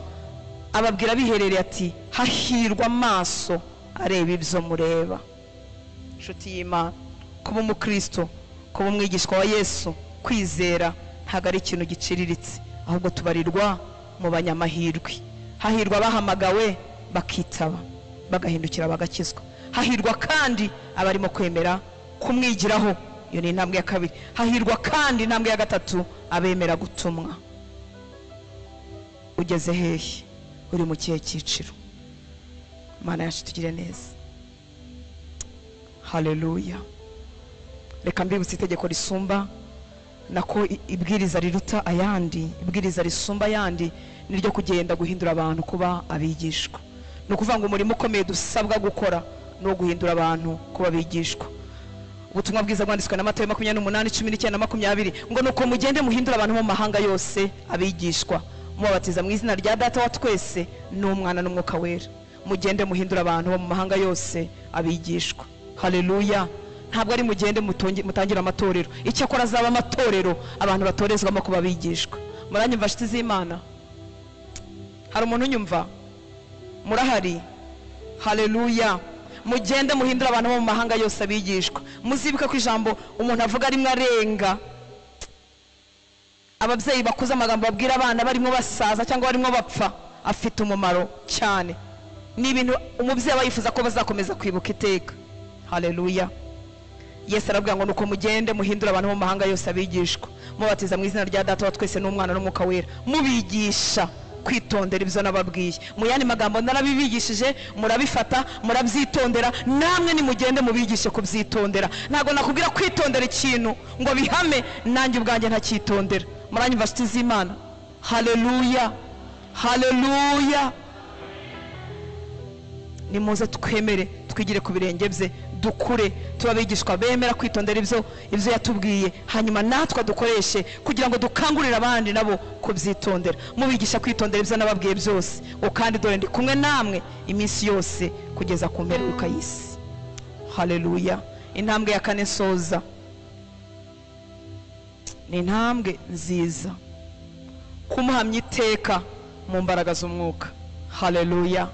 [SPEAKER 1] ababwira biherereye ati hahirwa amaso areba ibyo mureba. Inshuti y'Imana, kuba umukristo, kuba umwigishwa wa Yesu, kwizera ntabwo ari ikintu giciriritse, ahubwo tubarirwa mu banyamahirwe. Hahirwa abahamagawe bakitaba, bagahindukira, bagakizwa. Hahirwa kandi abarimo kwemera kumwigiraho, iyo ni intambwe ya kabiri. Hahirwa kandi intambwe ya gatatu, abemera gutumwa. Ugeze hehe? Uri mu kihe cyiciro? Imana yacu tugire neza. Haleluya. Reka mbibutse itegeko risumba, nako ibwiriza riruta ayandi, ibwiriza risumba ayandi niryo kugenda guhindura abantu kuba abigishwa. Ni ukuvuga ngo umurimo ukomeye dusabwa gukora ni uwo guhindura abantu kuba abigishwa. Ubutumwa bwiza bwanditswe na Matayo 28:19 na 20 ngo nuko mugende muhindura abantu mu mahanga yose abigishwa, mubabatiza mu izina rya Data wa twese n'Umwana n'Umwuka Wera. Mugende muhindura abantu bo mu mahanga yose abigishwa. Haleluya. Ntabwo ari mugende mutangire amatorero, icyakora azaba amatorero abantu batorezwamo kuba abigishwa. Muranyumva nshuti z'Imana? Hari umuntu unyumva? Murahari? Haleluya. Mugende muhindura abantu bo mu mahanga yose abigishwa. Muzibuke ko ijambo umuntu avuga rimwe arenga. Ababyeyi bakuze amagambo babwira abana barimo basaza cyangwa barimo bapfa afite umumaro cyane. Ni ibintu umubyeyi aba yifuza ko bazakomeza kwibuka iteka. Haleluya. Yesu arabwira ngo nuko mugende muhindure abantu mu mahanga yose abigishwa, mubatiza mu izina rya Data wa twese n'Umwana n'Umwuka Wera, mubigisha kwitondera ibyo nababwiye. Mu yandi magambo, narabibigishije, murabifata, murabyitondera, namwe nimugende mubigishe kubyitondera. Ntabwo nakubwira kwitondera ikintu ngo bihame nanjye ubwanjye ntacyitondera. Muranyumva nshuti z'Imana? Haleluya, haleluya. Nimuze twemere twigire ku birenge bye, dukure tuba abigishwa bemera kwitondera ibyo yatubwiye, hanyuma natwe dukoreshe kugira ngo dukangurire abandi nabo kubyitondera. Mubigisha kwitondera ibyo nababwiye byose, ngo kandi dore ndi kumwe namwe iminsi yose kugeza ku mperuka y'isi. Haleluya. Intambwe ya kane nsoza ni intambwe nziza, kumuhamya iteka mu mbaraga z'umwuka. Haleluya.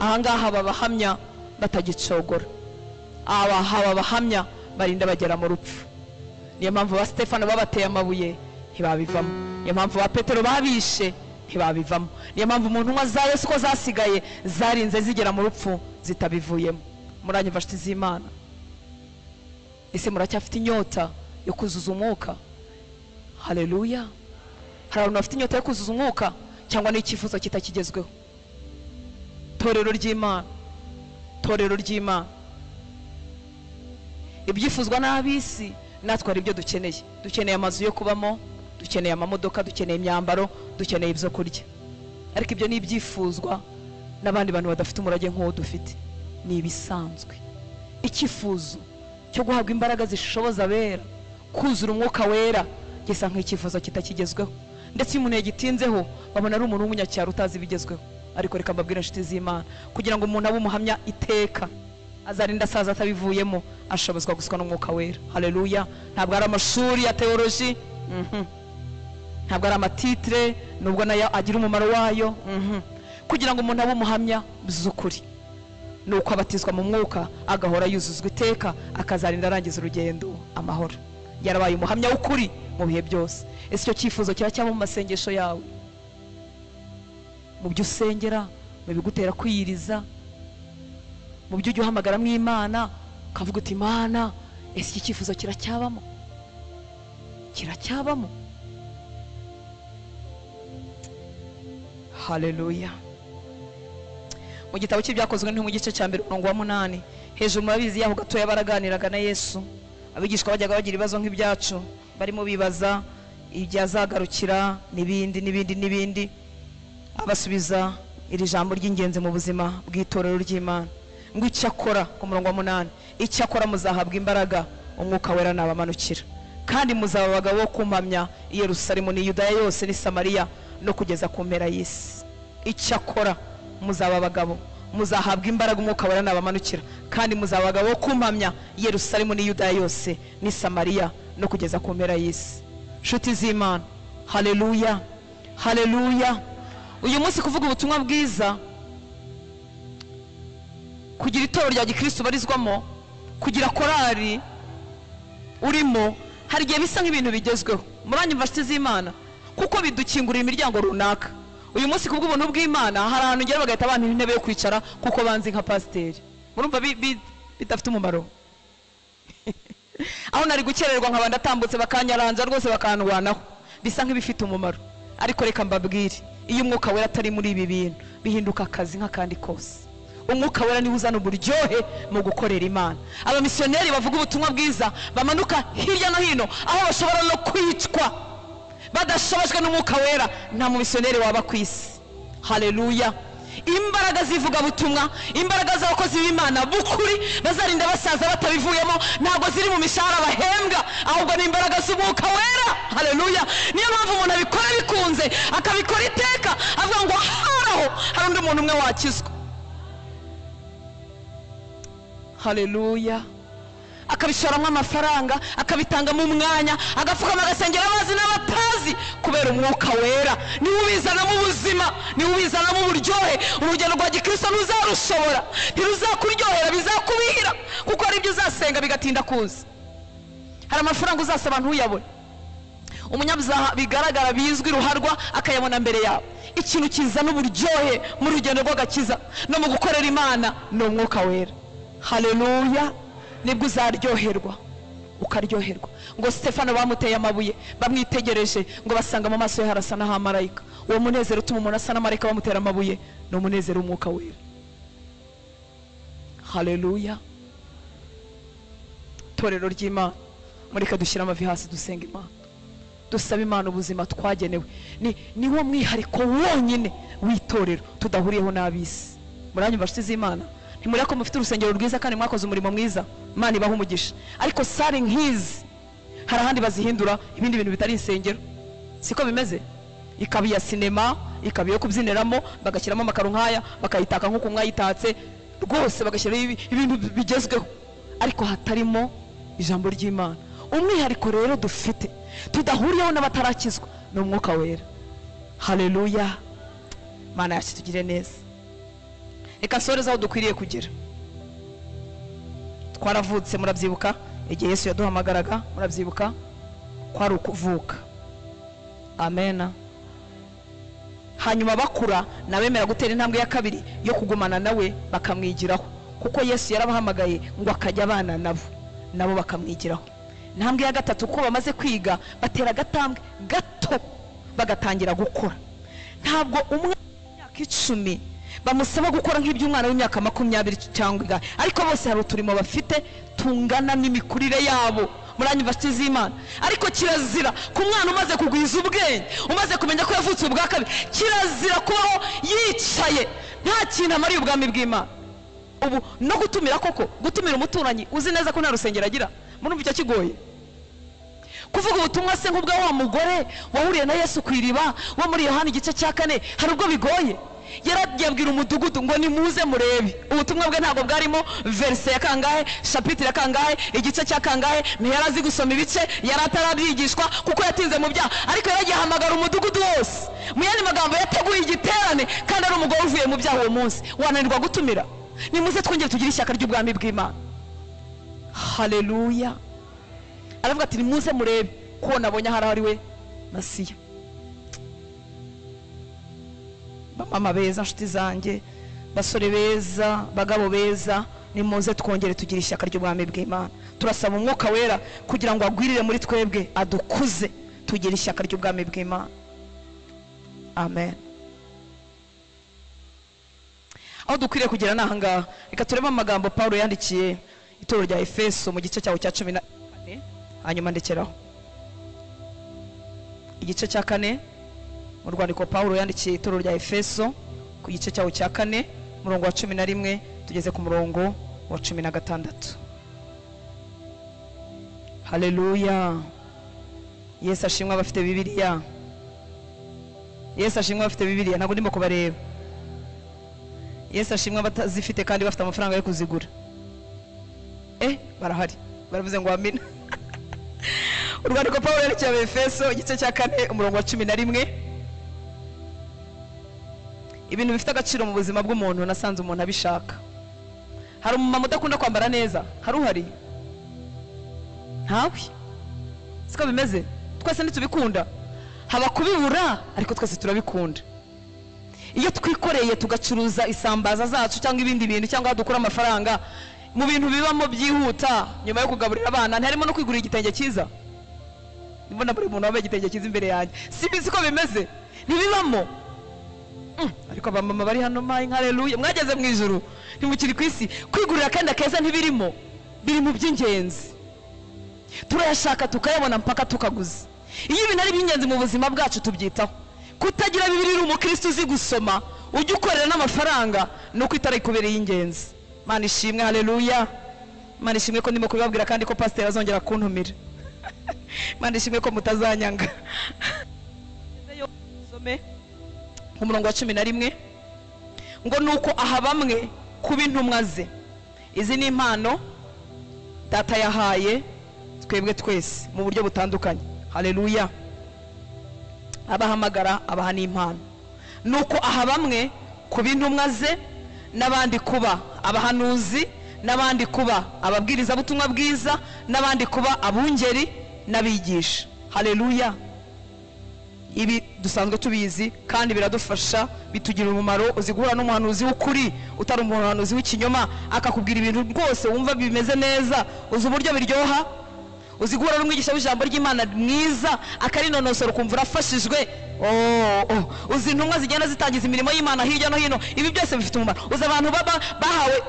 [SPEAKER 1] Ahangaha babahamya batagicogora, aba babahamya barinda bagera mu rupfu. Niyo mpamvu ba Stefano babateye amabuye ntibabivamo, niyo mpamvu ba Petero babishe ntibabivamo, niyo mpamvu mu ntumwa za Yesu ko zasigaye zarinze zigera mu rupfu zitabivuyemo. Muranyumva nshuti z'Imana? Ese muracyafite inyota yo kuzuza umwuka? Haleluya. Hari abantu bafite inyota yo kuzuza umwuka cyangwa n'icyifuzo kitakigezweho? Torero ry'Imana, torero ry'Imana, ibyifuzwa n'ab'isi natwe hari ibyo dukeneye. Dukeneye amazu yo kubamo, dukeneye amamodoka, dukeneye imyambaro, dukeneye ibyo kurya. Ariko ibyo ni ibyifuzwa n'abandi bantu badafite umurage nk'uwo dufite, ni ibisanzwe. Icyifuzo cyo guhabwa imbaraga zishoboza abera kuzura umwuka wera gisa nk'icyifuzo kitakigezweho, ndetse iyo umuntu yagitinzeho babona ari umuntu w'umunyacyaro utazi ibigezweho. Ariko reka mbabwire inshuti z'Imana, kugira ngo umuntu abe umuhamya iteka azarinda asaza atabivuyemo, ashobozwa guswa n'umwuka wera. Haleluya. Ntabwo ari amashuri ya teoloji, ntabwo ari amatitire, nubwo nayo agira umumaro wayo. Kugira ngo umuntu abe umuhamya by'ukuri ni uko abatizwa mu mwuka, agahora yuzuzwa iteka, akazarinda arangiza urugendo amahoro, yarabaye umuhamya w'ukuri mu bihe byose. Ese icyo cyifuzo kiracyaba mu masengesho yawe, mu byo usengera, mu bigutera kwiyiriza, mu byo ujya uhamagaramo Imana ukavuga uti Imana, ese iki cyifuzo kiracyabamo? Kiracyabamo? Haleluya. Mu gitabo cy'Ibyakozwe mu gice cya 1 umurongo wa 8 hejuru, murabizi yaho gatoya baraganiraga na Yesu. Abigishwa bajyaga bagira ibibazo nk'ibyacu, barimo bibaza ibyazagarukira n'ibindi n'ibindi n'ibindi. Abasubiza iri jambo ry'ingenzi mu buzima bw'itorero ry'Imana, ngo icyakora, ku murongo wa 8, icyakora muzahabwa imbaraga umwuka wera nabamanukira, kandi muzaba abagabo bo kumpamya i Yerusalemu n'i Yudaya yose n'i Samariya no kugeza ku mpera y'isi. Icyakora muzaba abagabo, muzahabwa imbaraga umwuka wera nabamanukira, kandi muzaba abagabo bo kumpamya i Yerusalemu n'i Yudaya yose n'i Samariya no kugeza ku mpera y'isi. Nshuti z'Imana, haleluya, haleluya. Uyu munsi kuvuga ubutumwa bwiza, kugira itorero rya gikristo barizwamo, kugira korari urimo, hari igihe bisa nk'ibintu bigezweho. Muranyumva nshuti z'Imana? Kuko bidukingurira imiryango runaka. Uyu munsi kubw'ubuntu bw'Imana hari ahantu ngera bagahita bampa intebe yo kwicara kuko banzi nka pasiteri. Murumva bidafite umumaro? Aho nari gukererwa nkaba ndatambutse bakanyaranza rwose bakandwanaho, bisa nk'ibifite umumaro. Ariko reka mbabwire, iyo umwuka wera atari muri ibi bintu bihinduka akazi nk'akandi kose. Umwuka wera niwe uzana uburyohe mu gukorera Imana. Abamisiyoneri bavuga ubutumwa bwiza bamanuka hirya no hino aho bashobora no kwicwa badashobojwe n'umwuka wera, nta mumisiyoneri waba ku isi. Haleluya. Imbaraga z'ivugabutumwa, imbaraga z'abakozi b'Imana b'ukuri bazarinda basaza batabivuyemo, ntabwo ziri mu mishahara bahembwa, ahubwo ni imbaraga z'umwuka wera. Haleluya. Niyo mpamvu umuntu abikora bikunze, akabikora iteka, avuga ngo haraho hari undi muntu umwe wakizwa. Haleluya. Akabishoramo amafaranga, akabitangamo umwanya, agapfukama agasengera abazi n'abatazi, kubera umwuka wera niwe ubizanamo ubuzima, niwe ubizanamo uburyohe. Urugendo rwa gikristo ntuzarushobora, ntiruzakuryohera, bizakubihira, kuko hari ibyo uzasenga bigatinda kuza. Hari amafaranga uzasaba ntuyabone, umunyabyaha bigaragara bizwi ruharwa akayabona mbere yawe. Ikintu kizana uburyohe mu rugendo rw'agakiza no mu gukorera Imana ni umwuka wera. Haleluya. Nibwo uzaryoherwa, ukaryoherwa. Ngo Stefano bamuteye amabuye, bamwitegereje ngo basanga mu maso ye harasa n'ahamarayika. Uwo munezero utuma umuntu asa n'amarayika bamutera amabuye ni umunezero w'umwuka wera. Haleluya. Torero ry'Imana, mureke dushyire amavi hasi dusenga Imana, dusaba Imana ubuzima twagenewe. Ni wo mwihariko wonyine w'itorero tudahuriyeho n'ab'isi. Muranyumva nshuti z'Imana? Ntimureba ko mufite urusengero rwiza kandi mwakoze umurimo mwiza, Imana ibaha umugisha. Ariko sare nk'izi hari ahandi bazihindura ibindi bintu bitari insengero, siko bimeze? Ikaba iya sinema, ikaba iyo kubyiniramo, bagashyiramo amakaro nk'aya, bakayitaka nk'uko mwayitatse rwose, bagashyiraho ibintu bigezweho, ariko hatarimo ijambo ry'Imana. Umwihariko rero dufite tudahuriyeho n'abatarakizwa ni umwuka wera. Haleluya. Mana yacu tugire neza. Reka nsoreze aho dukwiriye kugera. Twaravutse, murabyibuka igihe Yesu yaduhamagaraga, murabyibuka kwari ukuvuka. Amena. Hanyuma bakura nabemera gutera intambwe ya kabiri yo kugumana nawe bakamwigiraho, kuko Yesu yarabahamagaye ngo akajya abana nabo, nabo bakamwigiraho. Intambwe ya gatatu, kuko bamaze kwiga batera agatambwe gato bagatangira gukora. Ntabwo umwana w'imyaka 10 bamusaba gukora nk'iby'umwana w'imyaka 20 cyangwa ingahe, ariko bose hari uturimo bafite tungana n'imikurire yabo. Muranyumva nshuti z'Imana? Ariko kirazira ku mwana umaze kugwiza ubwenge, umaze kumenya ko yavutse ubwa kabiri, kirazira kubaho yicaye nta kintu amariye ubwami bw'Imana. Ubu no gutumira koko, gutumira umuturanyi uzi neza ko nta rusengero agira, murumva icyo kigoye? Kuvuga ubutumwa se nk'ubwa wa mugore wahuriye na Yesu ku iriba wo muri Yohana igice cya 4, hari ubwo bigoye? Yarabwira umudugudu ngo nimuze murebe. Ubutumwa bwe ntabwo bwarimo verse ya kangahe, chapitre ya kangahe, igice cya kangahe, ntiyarazi gusoma ibice, yari atarabyigishwa kuko yatinze mu byaha, ariko yaragiye ahamagara umudugudu wose. Mu yandi magambo yateguye igiterane kandi ari umugore uvuye mu byaha uwo munsi. Wananirwa gutumira? Nimuze twongere tugire ishyaka ry'ubwami bw'Imana. Haleluya. Aravuga ati nimuze murebe ko nabonye ahari ari we Masiya. Mama beza, nshuti zanjye, basore beza, bagabo beza, nimuze twongere tugire ishyaka ry'ubwami bw'Imana. Turasaba umwuka wera kugira ngo agwirire muri twebwe, adukuze tugire ishyaka ry'ubwami bw'Imana. Amen. Aho dukwiriye kugera ni ahangaha. Reka turebe amagambo Paulo yandikiye itorero rya Efeso mu gice cyawo cya 14, hanyuma ndekeraho. Igice cya 4 mu rwandiko Paulo yandikiye itorero rya Efeso ku gice cyawo cya 4, murongo wa 11 tugeze ku murongo wa 16. Haleluya. Yesu ashimwe abafite Bibiliya. Yesu ashimwe abafite Bibiliya, ntabwo ndimo kubareba. Yesu ashimwe abatazifite kandi bafite amafaranga yo kuzigura. Barahari, baravuze ngo amina. Urwandiko Paulo yandikiye Abefeso igice cya 4 umurongo wa 11. Ibintu bifite agaciro mu buzima bw'umuntu nasanze umuntu abishaka. Hari umumama udakunda kwambara neza, hari uhari? Ntawe. Siko bimeze? Twese ntitubikunda. Haba kubibura, ariko twese turabikunda. Iyo twikoreye tugacuruza isambaza zacu cyangwa ibindi bintu cyangwa dukura amafaranga mu bintu bibamo byihuta nyuma yo kugaburira abana, ntarimo no kwigurira igitenge cyiza. Mbona buri muntu wambaye igitenge cyiza imbere yanjye. Sibizi ko bimeze? Ntibibamo. Ariko abamama bari hano mayi haleluya, mwageze mu ijuru ntimukiri ku isi. Kwigurira akenda keza ntibirimo, biri mu by'ingenzi. Turayashaka tukayabona mpaka tukaguza. Iyo ibintu ari iby'ingenzi mu buzima bwacu tubyitaho. Kutagira Bibiliya uri umukristo uzi gusoma ujya ukorera n'amafaranga nuko itari kubereye ingenzi. Mana ishimwe, haleluya. Mana ishimwe ko ndimo kubibabwira kandi ko pasiteri azongera kuntumira. Mana ishimwe ko mutazanyanga. Some umurongo wa 11 ngo nuko aha bamwe kuba intumwa ze. Izi ni impano data yahaye twebwe twese mu buryo butandukanye. Haleluya. Abahamagara abaha n'impano. Nuko aha bamwe kuba intumwa ze, n'abandi kuba abahanuzi, n'abandi kuba ababwiriza butumwa bwiza, n'abandi kuba abungeri n'abigisha. Haleluya. Ibi dusanzwe tubizi kandi biradufasha, bitugirira umumaro. Uzi guhura n'umuhanuzi w'ukuri utari umuhanuzi w'ikinyoma, akakubwira ibintu rwose wumva bimeze neza, uzi uburyo biryoha. Uzi guhura n'umwigisha w'ijambo ry'Imana mwiza akarinonosora ukumva urafashijwe. Uzi intumwa zigenda zitangiza imirimo y'Imana hirya no hino. Ibi byose bifite umumaro. Uzi abantu baba bahawe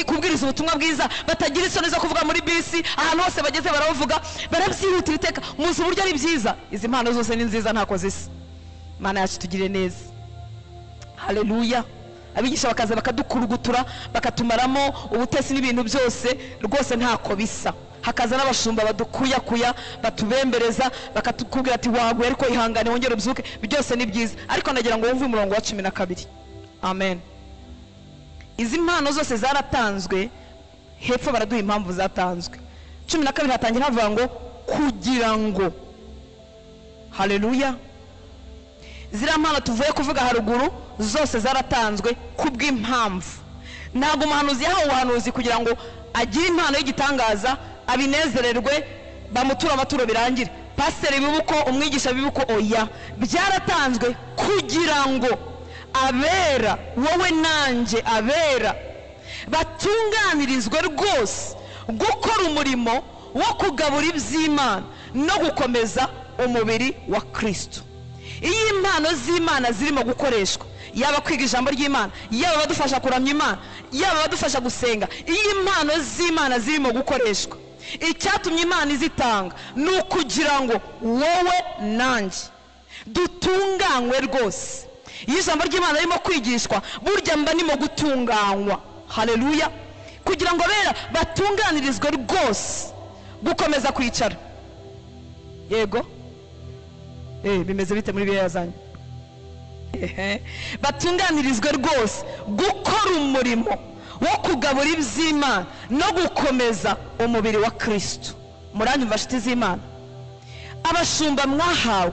[SPEAKER 1] kubwiriza ubutumwa bwiza, batagira isoni zo kuvuga muri bisi, ahantu hose bageze baravuga, barabyihutira iteka. Muzi uburyo ari byiza. Izi mpano zose ni nziza, ntako zisa. Imana yacu tugire neza. Haleluya. Abigisha bakaza bakadukurugutura, bakatumaramo ubutesi n'ibintu byose, rwose ntako bisa. Hakaza n'abashumba badukuyakuya, batubembereza, bakatukubwira ati waguye ariko ihangane wongere ubyuke. Byose ni byiza, ariko nagira ngo wumve umurongo wa 12. Amen. Izi mpano zose zaratanzwe, hepfo baraduha impamvu zatanzwe. 12 hatangira havuga ngo kugira ngo. Haleluya. Ziriya mpano tuvuye kuvuga haruguru zose zaratanzwe kubw'impamvu. Ntabwo umuhanuzi yahawe ubuhanuzi kugira ngo agire impano y'igitangaza, abinezererwe, bamutura amaturo birangire, pasiteri bibuko, umwigisha bibuko. Oya, byaratanzwe kugira ngo abera, wowe nanjye abera, batunganirizwe rwose gukora umurimo wo kugabura iby'Imana no gukomeza umubiri wa Kristo. Iyo impano z'Imana zirimo gukoreshwa, yaba kwiga ijambo ry'Imana, yaba abadufasha kuramya Imana, yaba abadufasha gusenga, iyo impano z'Imana zirimo gukoreshwa, icyatumye Imana izitanga ni ukugira ngo wowe nanjye dutunganywe rwose. Iyo ijambo ry'Imana ririmo kwigishwa, burya mba nimo gutunganywa. Haleluya. Kugira ngo bera batunganirizwe rwose gukomeza kwicara. Yego, bimeze bite muri bibiliya zanyu? Batunganirizwe rwose gukora umurimo wo kugabura iby'Imana no gukomeza umubiri wa Kristo. Muranyumva nshuti z'Imana? Abashumba mwahawe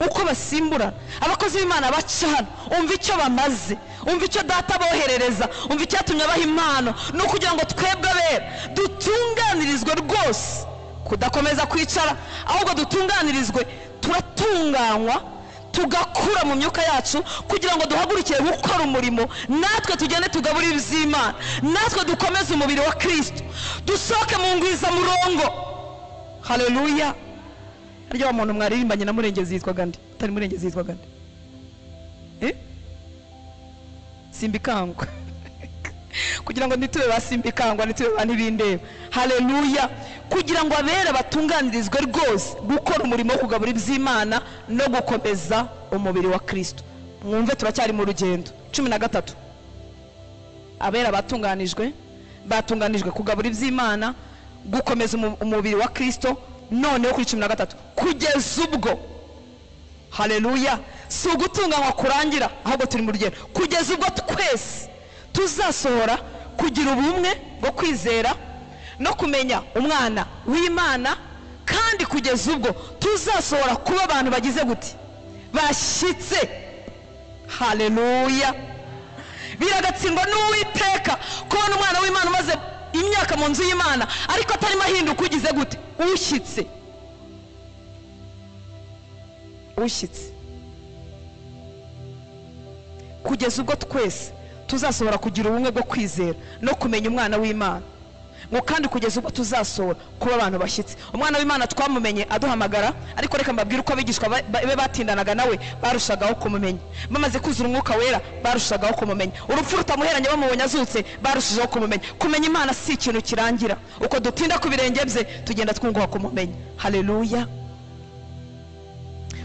[SPEAKER 1] uko basimburana, abakozi b'Imana baca hano, umva icyo bamaze, umva icyo data boherereza, umva icyatumye abaha impano, ni ukugira ngo twebwe abera dutunganirizwe rwose kudakomeza kwicara, ahubwo dutunganirizwe, turatunganywa, tugakura mu myuka yacu kugira ngo duhagurukire gukora umurimo, natwe tugende tugabura iby'Imana, natwe dukomeze umubiri wa Kristo, dusohoke mu ngwizamurongo. Haleluya. Harya wa muntu mwaririmbanye na Murengezi yitwaga nde? Utari Murengezi yitwaga nde? Simbikangwa. Kugira ngo ntitube ba simbikangwa, ntitube ba ntibindeba. Haleluya. Kugira ngo abera batunganirizwe rwose gukora umurimo wo kugabura iby'Imana no gukomeza umubiri wa Kristo. Mwumve, turacyari mu rugendo. 13. Abera batunganijwe, batunganijwe kugabura iby'Imana, gukomeza umubiri wa Kristo. Noneho kuri 13, kugeza ubwo. Haleluya. Si ugutunganywa kurangira, ahubwo turi mu rugendo kugeza ubwo twese tuzasohora kugira ubumwe bwo kwizera no kumenya umwana w'Imana, kandi kugeza ubwo tuzasohora kuba abantu bagize gute? Bashyitse. Haleluya. Biragatsindwa n'Uwiteka kubona umwana w'Imana umaze imyaka mu nzu y'Imana ariko atarimo ahinduka, ugize gute? Ushyitse. Ushyitse. Kugeza ubwo twese tuzasohora kugira ubumwe bwo kwizera no kumenya umwana w'Imana, ngo kandi kugeza ubwo tuzasohora kuba abantu bashyitse. Umwana w'Imana twamumenye aduhamagara, ariko reka mbabwire uko abigishwa be batindanaga nawe barushagaho kumumenya. Bamaze kuzura umwuka wera barushagaho kumumenya. Urupfu rutamuheranye bamubonye azutse barushijeho kumumenya. Kumenya Imana si ikintu kirangira, uko dutinda ku birenge bye tugenda twunguka kumumenya. Haleluya.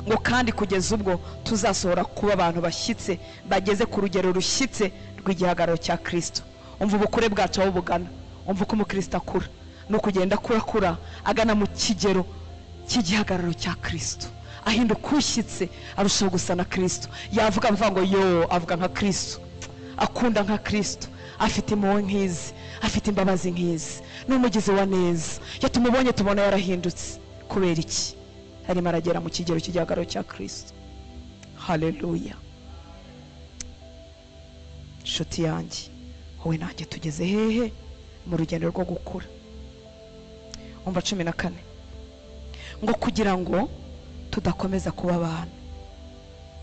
[SPEAKER 1] Ngo kandi kugeza ubwo tuzasohora kuba abantu bashyitse, bageze ku rugero rushyitse rw'igihagararo cya Kristo. Umva ubukure bwacu aho bugana, umva uko umukristo akura, ni ukugenda akura agana mu kigero cy'igihagararo cya Kristo, ahinduka ushyitse, arushaho gusa na Kristo. Yavuga avuga ngo yo, avuga nka Kristo, akunda nka Kristo, afite impuhwe nk'izi, afite imbabazi nk'izi, ni umugizi wa neza. Iyo tumubonye tubona yarahindutse. Kubera iki? Arimo aragera mu kigero cy'igihagararo cya Kristo. Haleluya. Nshuti yanjye, wowe nanjye tugeze hehe mu rugendo rwo gukura? Umva 14, ngo kugira ngo Tudakomeza kuba abana.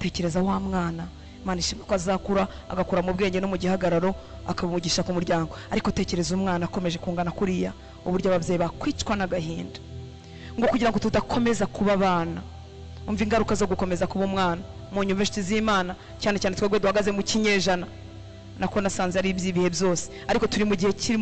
[SPEAKER 1] Tekereza wa mwana, Imana ishimwe ko azakura, agakura mu bwenge no mu gihagararo, akamugisha ku muryango. Ariko tekereza umwana akomeje kungana kuriya, uburyo ababyeyi bakwicwa n'agahinda. Ngo kugira ngo tudakomeza kuba abana. Umva ingaruka zo gukomeza kuba umwana. Mu nyumva, inshuti z'Imana, cyane cyane twebwe duhagaze mu kinyejana, nako nasanze ari iby'ibihe byose, ariko turi mu gihe kirimo